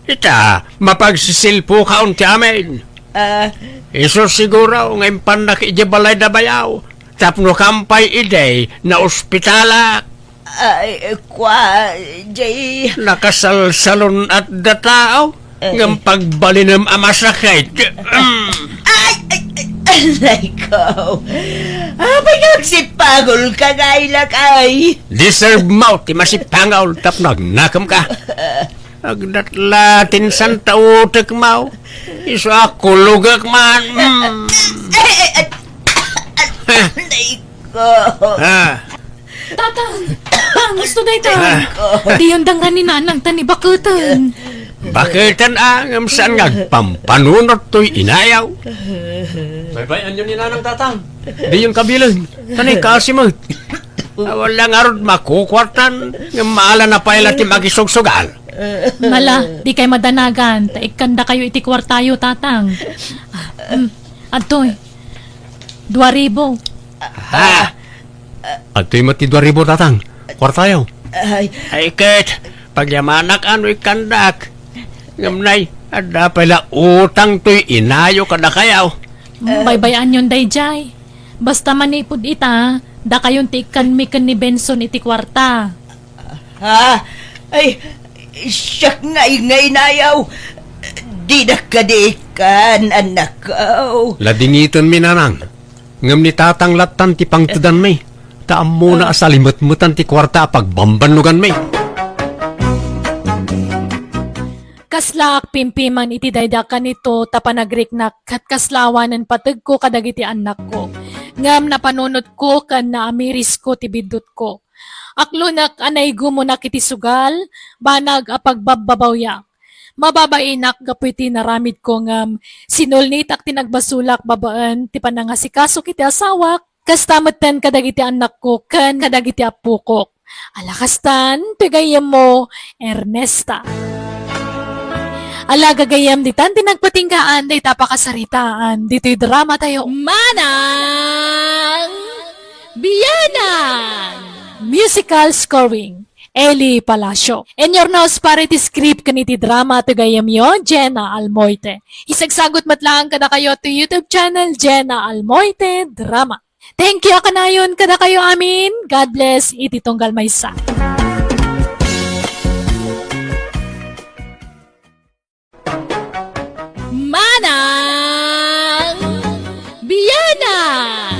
Ita, mapagsisilpokaon ti amin. Ah. Isu siguro nga impannak idiay balayda bayaw, tapno kampay idi naospitalak. Ay, kua, jay. Nakasalsalon-at da tao, eh, ngem pagbalinem a masakit. Mm. Ay, ay, ay, aray ko. Apay nga agsipangolka nga ilak ay? Deserve mo ti masipangol tapno agnakemka. Agdatla ti insan ta utekmo. Isu a kulogek man. Mm. Ay, ay, ay, ay, aray ko. Ah. Tatang! Tatang, gusto dayta. Ah. Diyon dangra ni Nanang ta nibaketen. Baketen a, ngem saan nga agpampanunot toy inayaw. Baybay-anyo ni Nanang, Tatang. Diyon kabilen. Ta naikasi met. Awan la ngarud makukuartan, ngem maala na pay la ti makisugsugal. Mala, dikay madanagan, ta ikkandakayo iti kuartayo, Tatang. Ah, hmm. Adtoy. Dua ribu. Ha? Adtoy met ti dua ribu, Tatang. Kuartayo. Ay. Ay, ket, pagyamanak a no ikkandak. Ngem nay, adda pay la utang toy inayo kadakayo. Hmm, baybay-anyon daydiay. Basta manipud ita, dakayon ti ikkanmi ken ni Benson iti kuarta. Ha? Ay, siak ngay nga inayaw. Dinak kadi ikkan, annakko. Ladingitenmi, Nanang. Ngem ni Tatang lattan ti pangtedanmi. Ta ammona a salimetmetan ti kuarta a pagbambannoganmi. Kaslaak pimpiman iti daydi a kanito ta panagriknak ket kasla awanen pategko kadagiti annakko. Ngem napanunotko ken naamirisko ti biddutko. Aklonek a naigumonak iti sugal, banag a pagbabbabawiak. Mababainak gapu iti naramidko ngem sinulnitak ti nagbasolak babaen ti panangasikasok iti asawak, kasta metten kadagiti annakko ken kadagiti appokok. Ala kastan, ti gayyemmo, Ernesta. Ala gagayyem, ditan ti nagpatinggaan dayta pakasaritaan ditoy drama tayo, Manang Bianang! Musical scoring, Eli Palacio. In your nose, para iti script ken iti drama, ti gayyemyo, Jenna Almoite. Isagsagut met laeng kadakayo ti YouTube channel, Jenna Almoite Drama. Thank you a kanayon kadakayo amin. God bless iti tunggal maysa. Manang Bianang!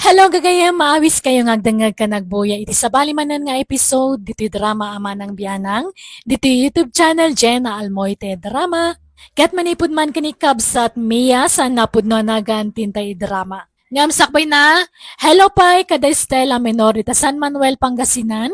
Hello, gagayem, maawis kayo nga agdengngeg ken agbuya iti sabali manen nga episode ditoy drama a Manang Bianang, ditoy YouTube channel Jenna Almoite Drama. Ket manipud man ken ni kabsat Mia, saan a pudno a nagan ti intay drama. Ngem sakbayna, hello pay kada Estela Menor dita San Manuel, Pangasinan,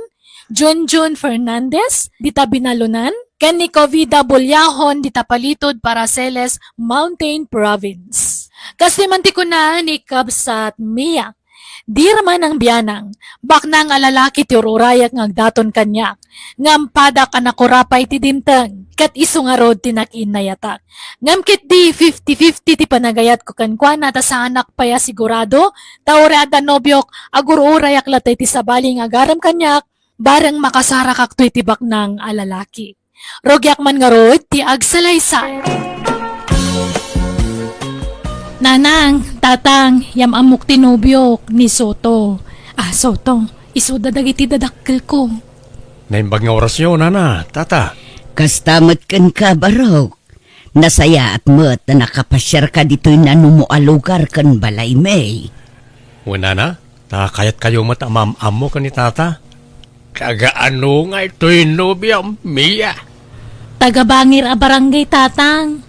Junjun Fernandez dita Binalunan, ken ni Covida Bullahon dita Palitud, Paraceles, Mountain Province. Kastoy man ti kuna ni kabsat Mia, "Dira Manang Bianang, baknang a lalaki ti ur-urayak nga agdaton kaniak, ngem padak a nakurapay ti dimteng, ket isu ngarud ti nakiinnayatak. Ngem ketdi fifty fifty ti panagayatko kenkuana ta saanak pay a sigurado, ta uray adda nobiok, agur-urayak latta iti sabali nga agarem kaniak, bareng makasarakakto iti baknang a lalaki. Rugiak man ngarud ti agsalaysay." Nanang, Tatang, yam-ammok ti nobiok, ni Soto. Ah, Soto, isuda dagiti dadakkelko. Naimbag nga orasyo, Nana, Tata. Kasta met kenka, Barok. Nasayaat met a nakapasiarka ditoy nanumo a lugar ken balaymi. Wen, Nana, ta kayatkayo met a maam-ammo ken ni Tata. Taga ano ngay toy nobiam, Mia? Taga Bangir a barangay, Tatang.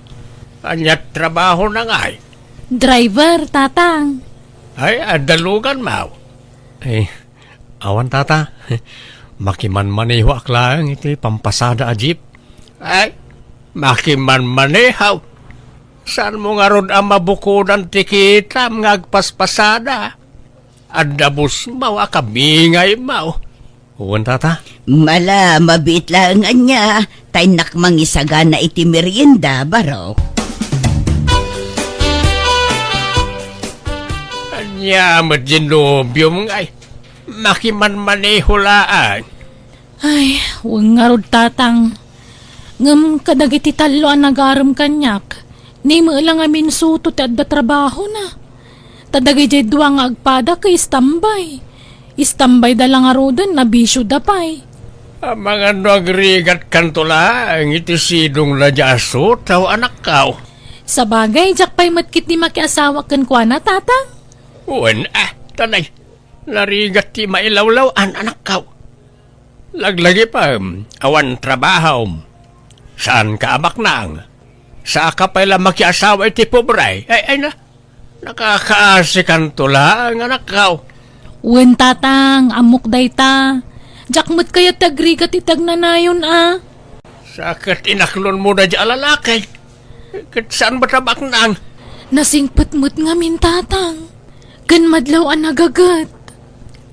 Ania trabahona ngay? Driver, Tatang. Ay, adda luganmo? Eh, awan, Tata. Makimanmanehoak laeng iti pampasada a jeep. Ay, makimanmaneho? Saanmo ngarud a mabukodan ti kitam nga agpaspasada? Adda busmo a kabingaymo. Wen, Tata. Mala, mabiit laeng ania, ta innak mangisagana iti merienda, Barok. Ania met diay nobiom ngay? Makimanmaneho laeng. Ay, wen ngarud, Tatang. Ngem kadagiti tallo a nagarem kaniak, ni met la ngamin Soto ti adda trabahona. Ta dagidiay dua nga agpada ket istambay. Istambayda la ngaruden, nabisioda pay. Amangan no agrigatkanto laeng iti sidongna diay a Soto, anakko. Sabagay, diak pay met ketdi makiasawa kenkuana, Tatang. Wen, ah, tanay. Narigat ti mailawlaw-an, anakko. Laglagipem, awan trabahom. Saanka a baknang. Saanka pay la makiasawa iti pobre. Ay, ay na. Nakakaasikanto laeng, anakko. Wen, Tatang, ammok dayta. Diak met kayat ti agrigat iti agnanayon a. Sa ket inaklonmo daydiay a lalaki. Ket saan met a baknang? Nasingpet met ngamin, Tatang. Ken madlaw a nagaget.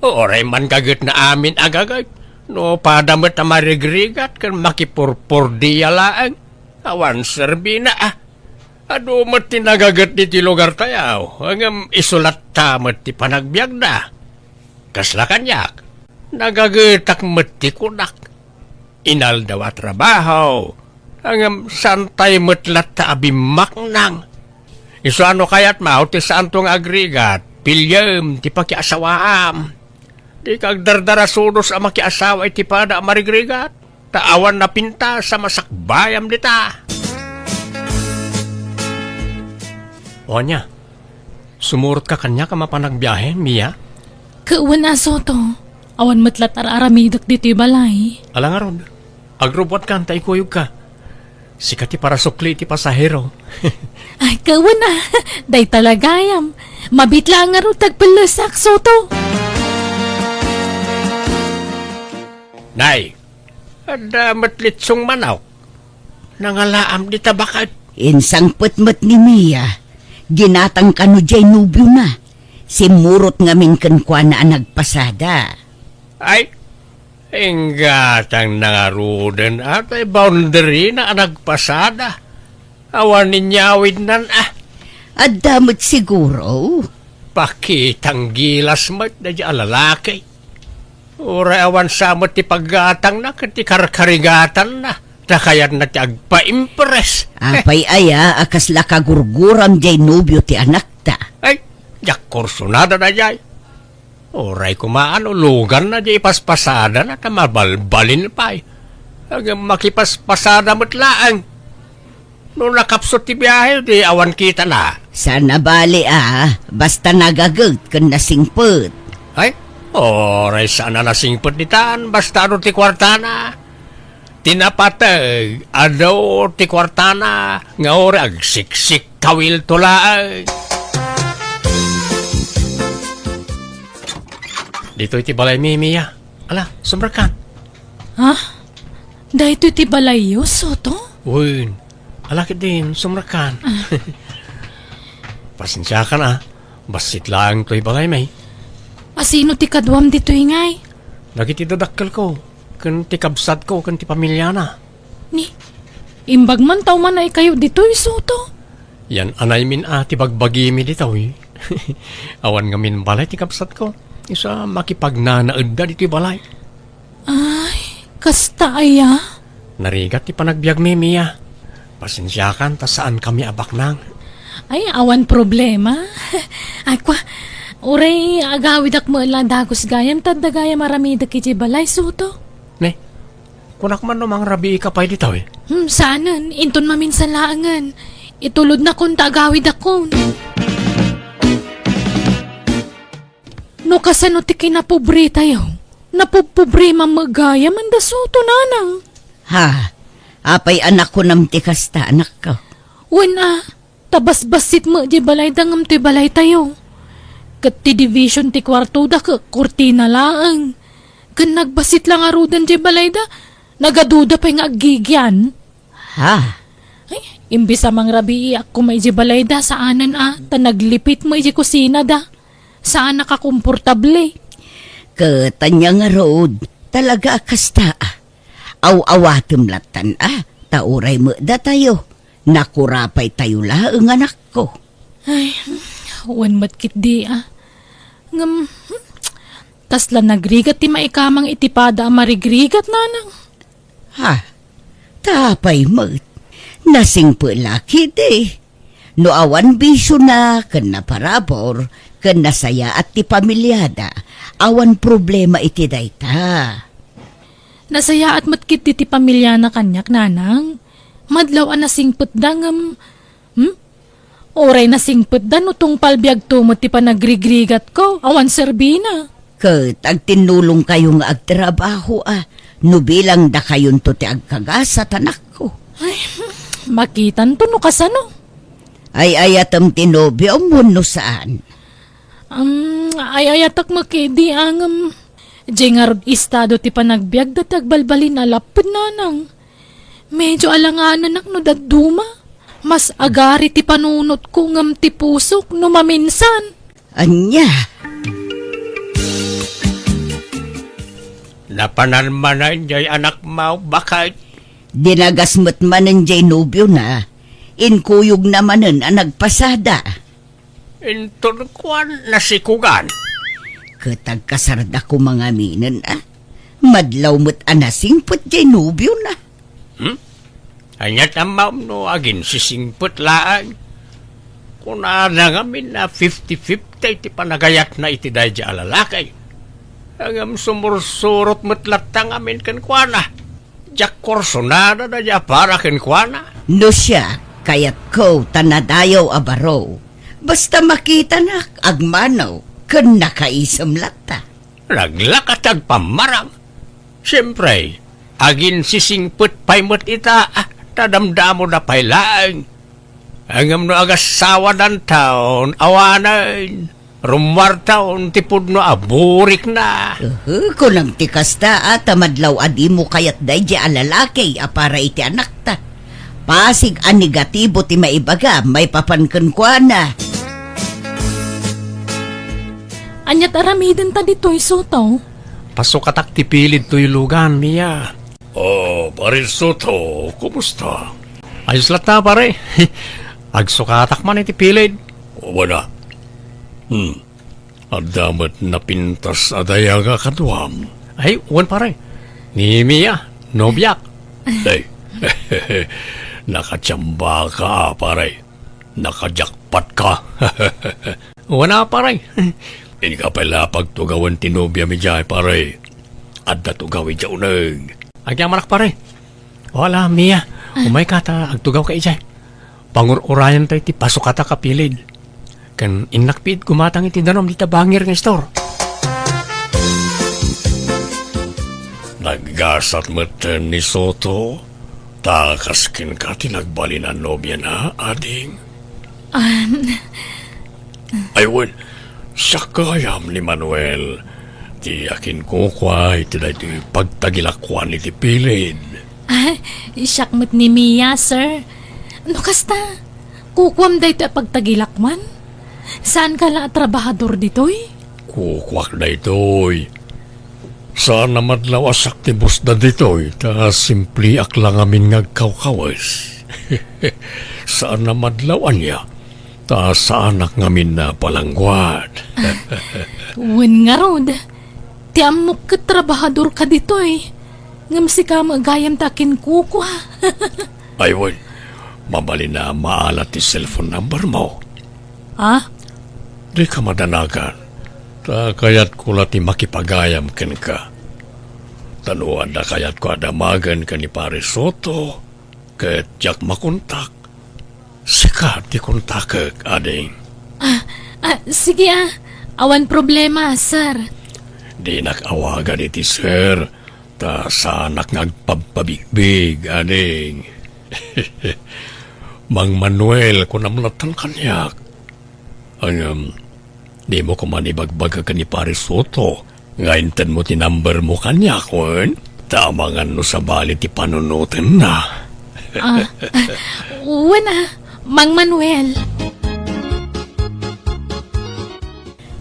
Uray man gagetna amin a gaget. No pada met a marigrigat ken makipurpurdia laeng, awan serbina a. Adu met ti nagaget ditoy lugartayo, ngem isu latta met ti panagbiagda. Kasla kaniak, nagagetak met ti kunak. Inaldaw a trabaho, ngem saantay met latta a bimmaknang. Isu a no kayatmo ti saanto nga agrigat, piliem ti pakiasawaam. Dika agdardarasudos a makiasawa iti pada a marigrigat, ta awan napintas a masakbayam dita. O ania, sumurotka kaniak a mapan agbiahe, Mia? Ket wen a, Soto, awan met latta ar-aramidek ditoy balay. Ala ngarud, agrubbuatkan ta ikuyogka. Sika ti parasukli iti pasahero. Ay, ket wen a, dayta la gayam. Mabiit laeng ngarud ti agpellesak, Soto. Nay, adda met litsong manok. Nangalaam dita baket. Insangpet met ni Mia, ginatang kano diay nobiona. Simmurot ngamin kenkuana a nagpasada. Ay, inggatangna ngaruden a tay boundary na a nagpasada. Awan inyawidnan a. Adda met siguro. Pakitang gilas met daydiay a lalaki. Uray awan sa met ti paggatangna ken ti karkarigatanna, ta kayatna ti agpaimpress. Apay aya a kasla kagurguram diay nobio ti anakta? Ay, diak kursunada daydiay. Uray koma no luganna diay ipaspasadana ta mabalbalin pay. Agem makipaspasada met laeng. No nakapsut ti biahe, di awan kitana. Saan a bali a, basta nagaget ken nasingpet. Ay, uray saan a nasingpet ditan, basta adu ti kuartana. Ti napateg, adu ti kuartana, nga uray agsiksikkawilto laeng. Ditoy ti balay mi, Mia. Ala, sumrekkan. Ha? Daytoy ti balayyo, Soto? Wen, ala ketdin, sumrekkan. Ah. Pasensiakan a, bassit laeng toy balaymi. Asino ti kaduam ditoy ngay? Dagiti dadakkelko, ken ti kabsatko, ken ti pamiliana. Ni, imbag man ta umanaykayo ditoy, Soto? Yan anaymin a ti bagbagimi ditoy. Awan ngamin balay ti kabsatko. Isu a makipagnanaedda ditoy balay. Ay, kasta aya? Narigat ti panagbiagmi, Mia. Pasensiakan ta saankami a baknang. Ay, awan problema. Ay, kwa, uray agawidak met la dagus gayam, ta adda gayam aramidek idiay balay, Soto. Ne, kunak man no mangrabiika pay ditoy? Hmm, saanen, inton maminsan laengen. Itulodnakon ta agawidakon. No kasano ti kinapobretayo? Napubpobre man met gayam, Soto, nanang. Ha? Apay a nakunam ti kasta, anakko? Wen a, ta basbassit met diay balayda ngem toy balaytayo. Ket ti division ti kuartoda ket kurtina laeng. Ken nagbassit la ngaruden diay balayda, nagaduda pay nga aggigian. Ha? Ay, imbes a mangrabiiak koma idiay balayda, saanen a, ta naglipit met idiay kusinada. Saan a kakomportable. Ket ania ngarud, talaga a kasta a. Aw-awatem lattan a, ta uray met datayo, nakurapaytayo laeng, anakko. Ay, wen met ketdi a. Ngem, hmm, kasla nagrigat ti maikamang iti pada a marigrigat, nanang. Ha? Ta apay met? Nasingpet la ketdi. No awan bisiona ken naparabur ken nasayaat ti pamiliada, awan problema iti dayta. Nasayaat met ketdi ti pamiliana kaniak, nanang. Madlaw a nasingpetda ngem, hmm? Uray nasingpetda no tungpal biagto met ti panagrigrigatko, awan serbina. Ket agtinnulongkayo nga agtrabaho a, no bilang dakayonto ti agkagasat, anakko. Ay, makitanto no kasano. Ay-ayatem ti nobiom wenno saan? Um, ay-ayatak met ketdi a ngem, diay ngarud estado ti panagbiagda ti agbalbalin a lapped, nanang. Medio alangananak no dadduma. Mas agari ti panunotko ngem ti pusok no maminsan. Ania? Napanan manen jay anakmo, baket? Dinagas met manen jay nobiona. Inkuyogna manen a nagpasada. Inton kuan, nasikugan. Ket agkasarda koma ngaminen a. Madlaw met a nasingpet jay nobiona. Hmm? Ania ti ammom no aginsisingpet laeng? Kunana ngamin a fifty fifty ti panagayatna iti daydi a lalaki. Ngem sumursurot met latta ngamin kenkuana. Diak kursunada daydi a para kenkuana. No siak, kayatko ta nadayaw a baro. Basta makitanak, agmano, ken nakaisem latta. Naglaka ti agpammarang. Siempre, aginsisingpet pay met ita, ah, ta damdamoda pay laeng. Ngem no agassawadanton, awanen, rummuarton ti pudno a burikna. Uhu, kunam ti kasta, a, ta madlaw a dimo kayat daydi a lalaki a para iti anakta. Pasig a negatibo ti maibagam maipapan kenkuana. Aniat aramidenta ditoy, Soto? Pasukatak ti pilid toy lugan, Mia. Oh, Pare Soto, kumusta? Ayos latta, pare. Agsukatak man iti pilid. Wen a. Hmm. Adda met napintas a dayag a kaduam. Ay, wen, pare. Ni Mia, nobiak. Ay, nakachambaka, pare. Nakajakpat ka. Wen a, pare. Inka pay la pagtugawen ti nobiam idiay, pare. Adda tugaw idiay uneg. Agyamanak, pare. Wala, Mia. Ah. Umayka ta agtugawka idiay. Pangur-urayentayo ti pasukatak a pilid. Ken innak piit gumatang iti danum dita bangir nga istor. Naggasat metten ni Soto, ta kas kenka ti nagbalin a nobiana, ading. Ah. Ay, wen, siak gayam ni Manuel, ti akinkukua iti daytoy pagtagilakuan iti pilid. Ah, siak met ni Mia, sir. No kasta, kukuam daytoy a pagtagilakuan? Saanka la a trabahador ditoy? Kukuak daytoy. Saan a madlaw a saktibusda ditoy, ta simpliak la ngamin nga agkawkawes. Saan a madlaw ania, ta saanak ngamin a palangguad. Wen ngarud, ti ammok ket trabahadorka ditoy, ngem sika met gayam ti akinkukua. Ay, wen, mabalin a maala ti cellphone number mo. Ah? Dika madanagan, ta kayatko la ti makipagayam kenka. Ta no adda kayatko a damagen ken ni Pare Soto, ket diak makontak, sika ti kontakek, ading. Ah, ah, sige, ah. Awan problema, sir. Dinak awagan iti sir, ta saanak nga agpabpabigbig, ading. Mang Manuel, kunam lattan kaniak. Ngem, dimo koma ibagbaga ken ni Pare Soto nga intedmo ti number mo kaniak, wen? Ta amangan no sabali ti panunotenna. Ah, ah, wen a, Mang Manuel.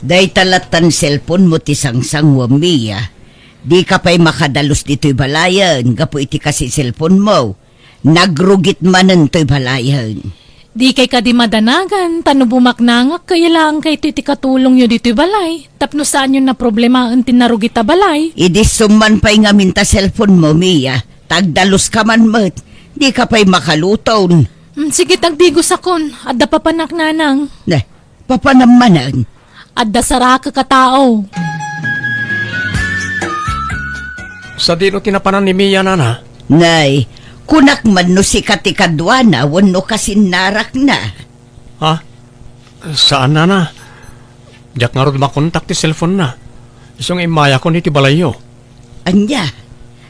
Dayta lattan cellphone mo ti sangsanguam, Mia. Dika pay makadalus ditoy balayen gapu iti kasi cellphone mo. Nagrugit manen toy balayen. Dikay kadi madanagan, ta no bumaknangak, kayat laeng kayto iti katulongyo ditoy balay, tapno saanyo naproblemaen ti narugit a balay. Idi summan pay ngamin ta cellphone mo, Mia, ta agdaluska man met, dika pay makaluton. Mm, sige, tagdigosakon, adda papanak, nanang. Ne, papanam manen. Adda sarakek a tao. Sadino ti napanan ni Mia, nana? Nay, kunak man no sika ti kaduana wenno kasinnarakna. Ha? Saan, nana. Diak ngarud makontak ti cellphone na. Isu nga immayakon iti balayyo. Ania?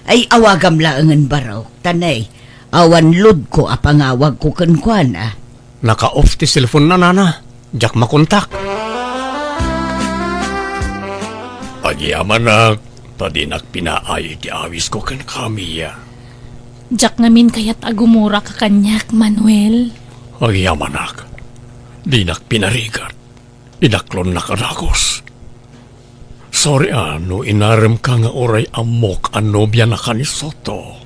Ay, awagam laengen barok, ta nay, awan loadko a pangawagko kenkuana. Naka-off ti cellphone na, nana. Diak makontak. Agyamanak, ta dinak pinaay ti awisko kenka, Mia. Diak ngamin kayat a gumuraka kaniak, Manuel. Agyamanak, dinak pinarigat. Inaklonnak a dagus. Sorry a no inaremka nga uray ammok a nobianaka ni Soto.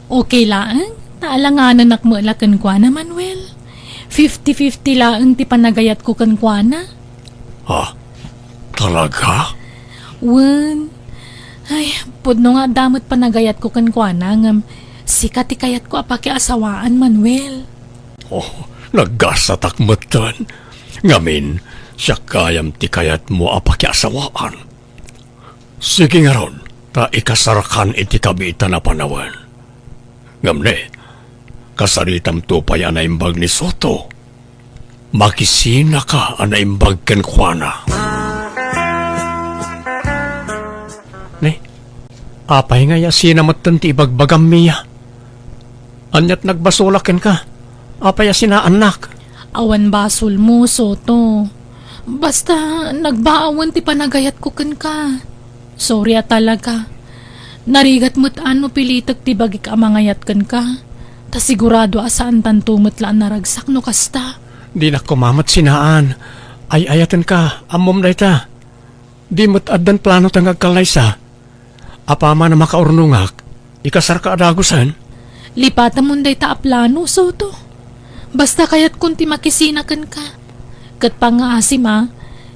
Okay laeng, ta alanganan met la kenkuana, Manuel. Fifty fifty laeng ti panagayatko kenkuana. Ha? Talaga? Wen. Ay, pudno nga adda met panagayatko kenkuana, ngem sika ti kayatko a pakiasawaan, Manuel. Oh, naggasatak metten. Ngamin, siak gayam ti kayatmo a pakiasawaan. Sige ngarud, ta ikasarakan iti kabiitan a panawen. Ngem ne, kasaritamto pay a naimbag ni Soto. Makisinaka a naimbag kenkuana. Ne, apay nga yasina metten ti ibagbagam, Mia? Aniat nagbasolak kenka? Apay a sinaannak? Awan basolmo, Soto. Basta, nagbaawen ti panagayatko kenka. Sorry a talaga. Narigat met a no pilitek ti bagik a mangayat kenka. Ta sigurado a saantanto met la a naragsak no kasta. Dinak koma met sinaan. Ay-ayatenka, ammom dayta. Di met addan plano ta nga agkallaysa. Apaman a makaurnongak, ikasarka a dagusen? Lipatamon dayta a plano, Soto. Basta kayatkon ti makisina kenka. Ket pangngaasim a,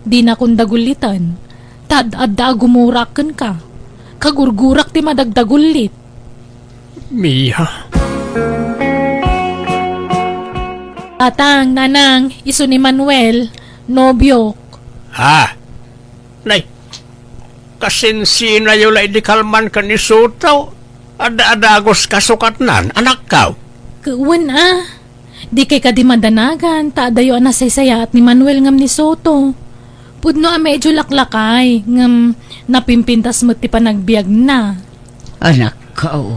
dinakon dagulliten. Ta ad-adda a gumurak kenka. Kagurgurak ti madagdagullit. Mia. Tatang, Nanang, isu ni Manuel, nobiok. Ha? Nay, kasinsinayo la idi kalman ken ni Soto. Adda a dagus kasukatnan, anakkaw. Ket wen a, dikay kadi madanagan, ta adayo a nasaysayaat ni Manuel ngem ni Soto. Pudno a medyo laklakay, ngem napimpintas met ti panagbiagna. Anakkaw.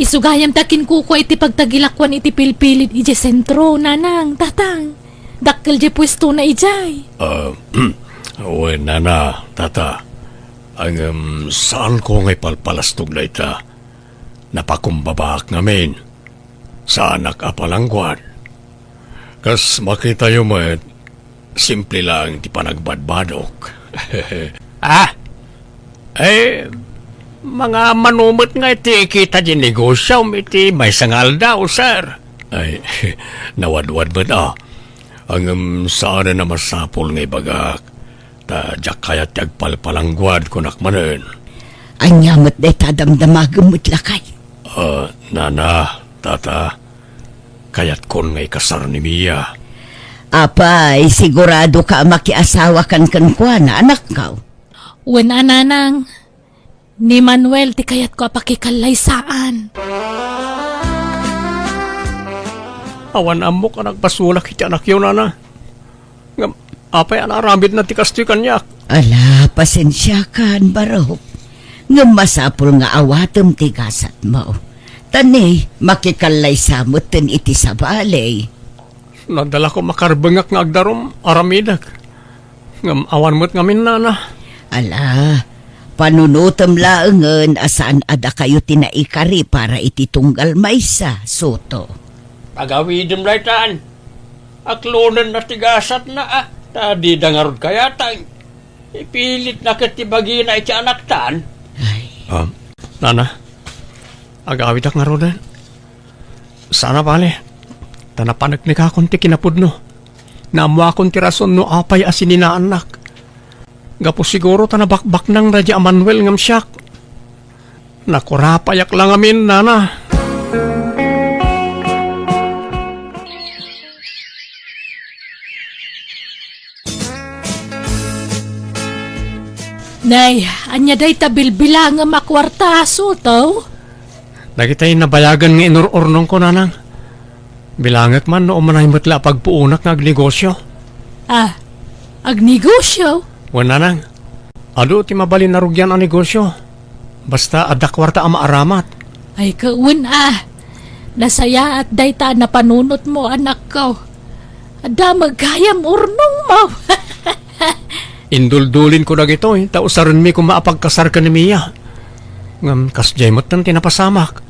Isu gayam ta kinkukua iti pagtagilakuan iti pilpilid idiay sentro, Nanang, Tatang. Dakkel diay puestona idiay. Ah, wen, Nana, Tata. Ngem saanko nga ipalpalastog dayta. Napakumbabaak ngamin. Saanak a palangguad. Kas makitayo met, simple laeng ti panagbadbadok. Ah? Eh, mangamano met nga iti kita diay negosiom iti maysa nga aldaw, sir. Ay, nawadwad met, ah. Ngem saanen a masapul nga ibagak, ta diak kayat ti agpalpalangguad, kunak manen. Ania met dayta a damdamagem met lakay? Ah, Nana, Tata, kayatkon nga ikasar ni Mia. Apay, siguradoka a makiasawakan kenkuana, anakkaw? Wen a, Nanang. Ni Manuel ti kayatko a pakikallaysaan. Awan ammok a nagbasolak iti anakyo, Nana. Ngem apay a naaramidna ti kastoy kaniak? Ala, pasensiakan, Barok. Ngem masapul nga awatem ti gasatmo. Ta ni, makikallaysa metten iti sabali. Nadalako makarbengak nga agdarum, aramidek. Ngem awan met ngamin, Nana. Ala, panunotem laengen a saan a dakayo ti naikari para iti tunggal maysa, Soto. Agawidem daytan. Aklonenna ti gasatna, a, ta dida ngarud kayatang. Ipilitna ket ti bagina iti anaktan. Ay. Ah, Nana, agawidak ngaruden. Sana bale, ta napaneknekakon ti kinapudno. Naammoakon ti rason no apay a sininaannak. Gapu siguro ta nabakbaknang daydi a Manuel ngem siak. Nakurapayak la ngamin, Nana. Nay, ania dayta bilbilangem a kuarta, Soto? Dagitay nabayagen nga inur-urnongko, Nanang. Bilangek man no umanay met la a pagpuonak nga agnegosio. Ah, agnegosio? Wen, Nanang. Adu ti mabalin a rugian a negosio. Basta adda kuarta a maaramat. Ay, kawen a. Nasayaat dayta a napanunotmo, anakko. Adda met gayam urnongmo. Induldulinko dagitoy, ta usarenmi koma a pagkasar ken ni Mia. Ngem kasdiay metten ti napasamak.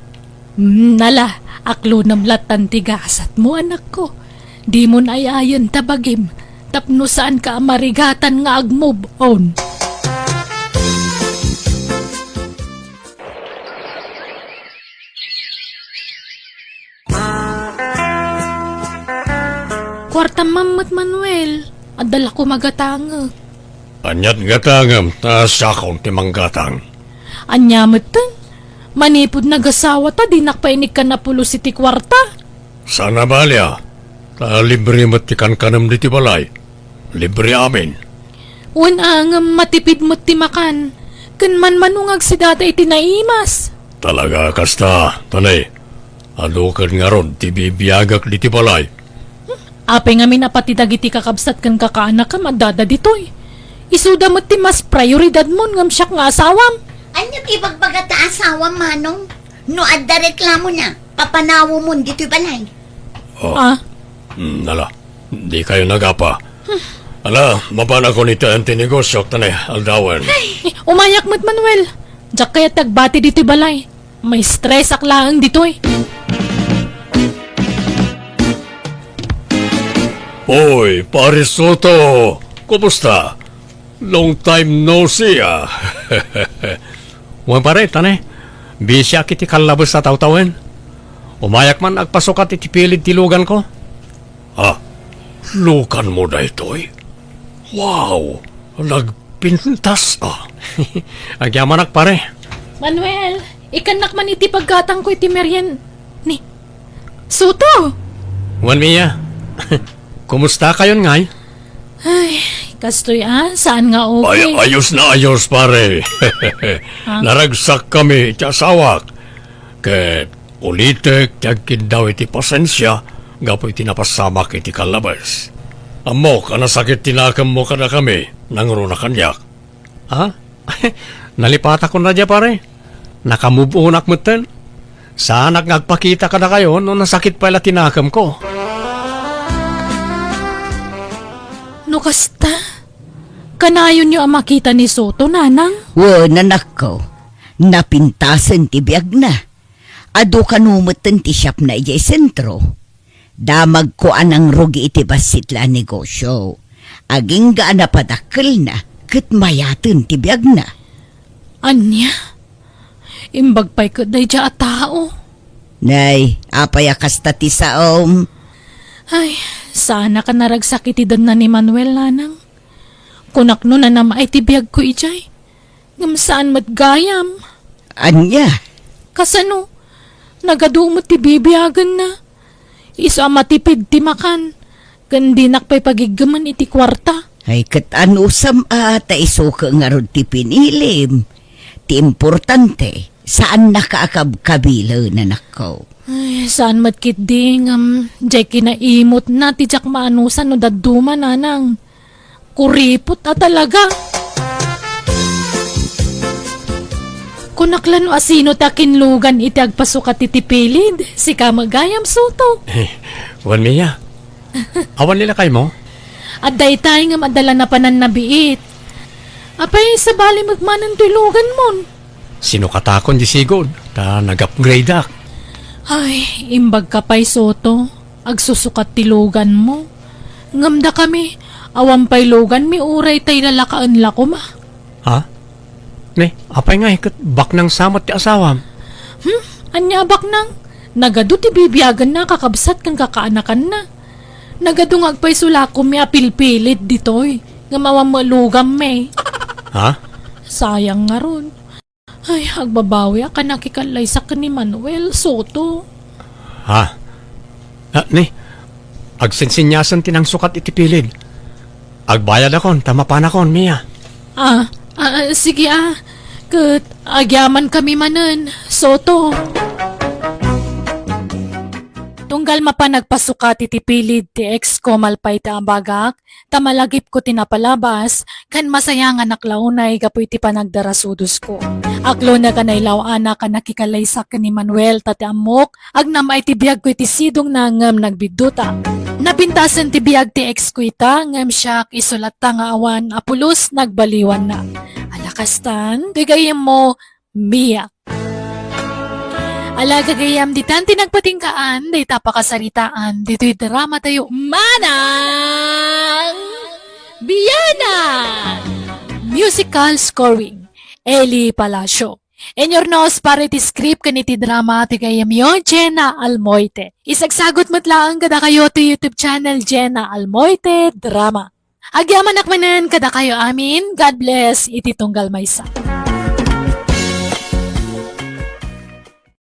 Hmm, ala, aklonem lattan ti gasatmo, anakko. Dimon ay-ayen ta bagim, tapno saanka a marigatan nga ag-move on. Kuartam met, Manuel. Adda la koma gatangek. Ania't gatangem ta siakon ti manggatang? Ania metten? Manipud nagasawa ta dinak pay inikkan a pulos iti kuarta. Saan a bali a, ta libre met ti kankanem ditoy balay. Libre amin. Wen a ngem matipid met ti makan, ken manmanungag si data iti naimas. Talaga a kasta, Tane. Adu ket ngarud ti bibiagak ditoy balay. Apay ngamin a pati dagiti kakabsat ken kakaanakam addada ditoy? Isuda met ti mas prioridadmon ngem siak nga asawam. Ania ti ibagbaga ta asawam, Manong? No adda reklamona, papanawemon ditoy balay. Oh. Ah? Hmm, ala, di kayo nagapa. Ala, mapanakon itaen ti negosyo, Tane, aldawen. Eh, umayak met, Manuel. Diak kayat ti agbati ditoy balay. Maistresak laeng ditoy. Oy, Pare Soto! Kumusta? Long time no see, ah. Wen, pare, Tane. Bisiak iti kallabes a tawtawen. Umayak man agpasukat iti pilid ti luganko. Ah, luganmo daytoy? Wow! Nagpintas, ah. Agyamanak, pare. Manuel, ikannak man iti paggatangko iti merien-, ni Soto! Wen, Mia. Kumusta kayon ngay? Ay, kastoy a, saan nga okay. Ay, ayos na ayos, pare. Ah? Naragsak kami iti asawak. Ket ulitek ti agkiddaw iti pasensia gapu iti napasamak iti kallabes. Ammok a nasakit ti nakemmo kadakami, nangruna kaniak. Ha? Nalipatakon a dia, pare. Nakamove onak metten. Saanak nga agpakita kadakayo no nasakit pay la ti nakemko. No kasta, kanayonyo a makita ni Soto, nanang? Wen, anakko. Napintasen ti biagna. Adu kano metten ti shopna idiay sentro. Damagko a nangrugi iti bassit la a negosio. Agingga a napadakkelna ket mayaten ti biagna. Ania? Imbag pay ket daydiay a tao. Nay, apay a kasta ti saom? Ay, saanak a naragsak iti denna ni Manuel, nanang. Kunak no nanam-ay ti biagko idiay. Ngem saan met gayam. Ania? Kasano? Nagadu met ti bibiagenna. Isu a matipid ti makan, ken dinak pay pagiggemen iti kuarta. Ay, ket anusam a ta isu ket ngarud ti pinilim. Ti importante, saannaka a kabkabilen, anakko. Ay, saan met ketdi ngem diay kinaimutna ti diak maanusan no dadduma, nanang. Kuripot a talaga. Kunak la no asino ti akinlugan iti agpasukat iti pilid, sika met gayam, Soto. Eh, wen, Mia. Awan ni lakaymo? Adda itay ngem adda la napanan nabiit. Apay, sabali met manen toy luganmon? Sinukatakon di sigud, ta nag-upgradeak. Ay, imbagka pay, Soto. Agsusukat ti luganmo. Ngem dakami, awan pay luganmi uray tay lalakaen la koma. Ha? Ne, apay ngay ket baknang sa met ti asawam? Hmm? Ania a baknang? Nagadu ti bibiagenna a kakabsat ken kakaanakanna. Nagadu nga agpayso la koma a pilpilid ditoy, ngem awan met luganmi. Ha? Sayang ngarud. Ay, agbabawiak a nakikallaysak ken ni Manuel Soto. Ha? Ah, ni, agsinsinyasen ti nangsukat iti pilid. Agbayadakon, ta mapanakon, Mia. Ah, ah, sige, ah. Ket agyamankami manen, Soto. Tunggal mapan agpasukat iti pilid ti ex ko, malpay ti abagak, ta malagipko ti napalabas, ken masayanganak la unay gapu iti panagdarasudosko. Aklonek a nailaw-anak a nakikallaysak ken ni Manuel, ta ti ammok, agnam-ay ti biagko iti sidongna ngem nagbidduta. Napintasen ti biag ti ex ko ita, ngem siak, isu latta nga awan a pulos, nagbaliwanna. Ala kastan, ti gayyemmo, Mia. Ala, gagayyem, ditan ti nagpatinggaan dayta a pakasaritaan ditoy drama tayo, Manang Biana! Musical scoring, Eli Palacio. Inyurnos para iti script ken iti drama ti gayyemyo, Jenna Almoite. Isagsagut met laeng kadakayo ti YouTube channel, Jenna Almoite Drama. Agyamanak manen kadakayo amin. God bless iti tunggal maysa.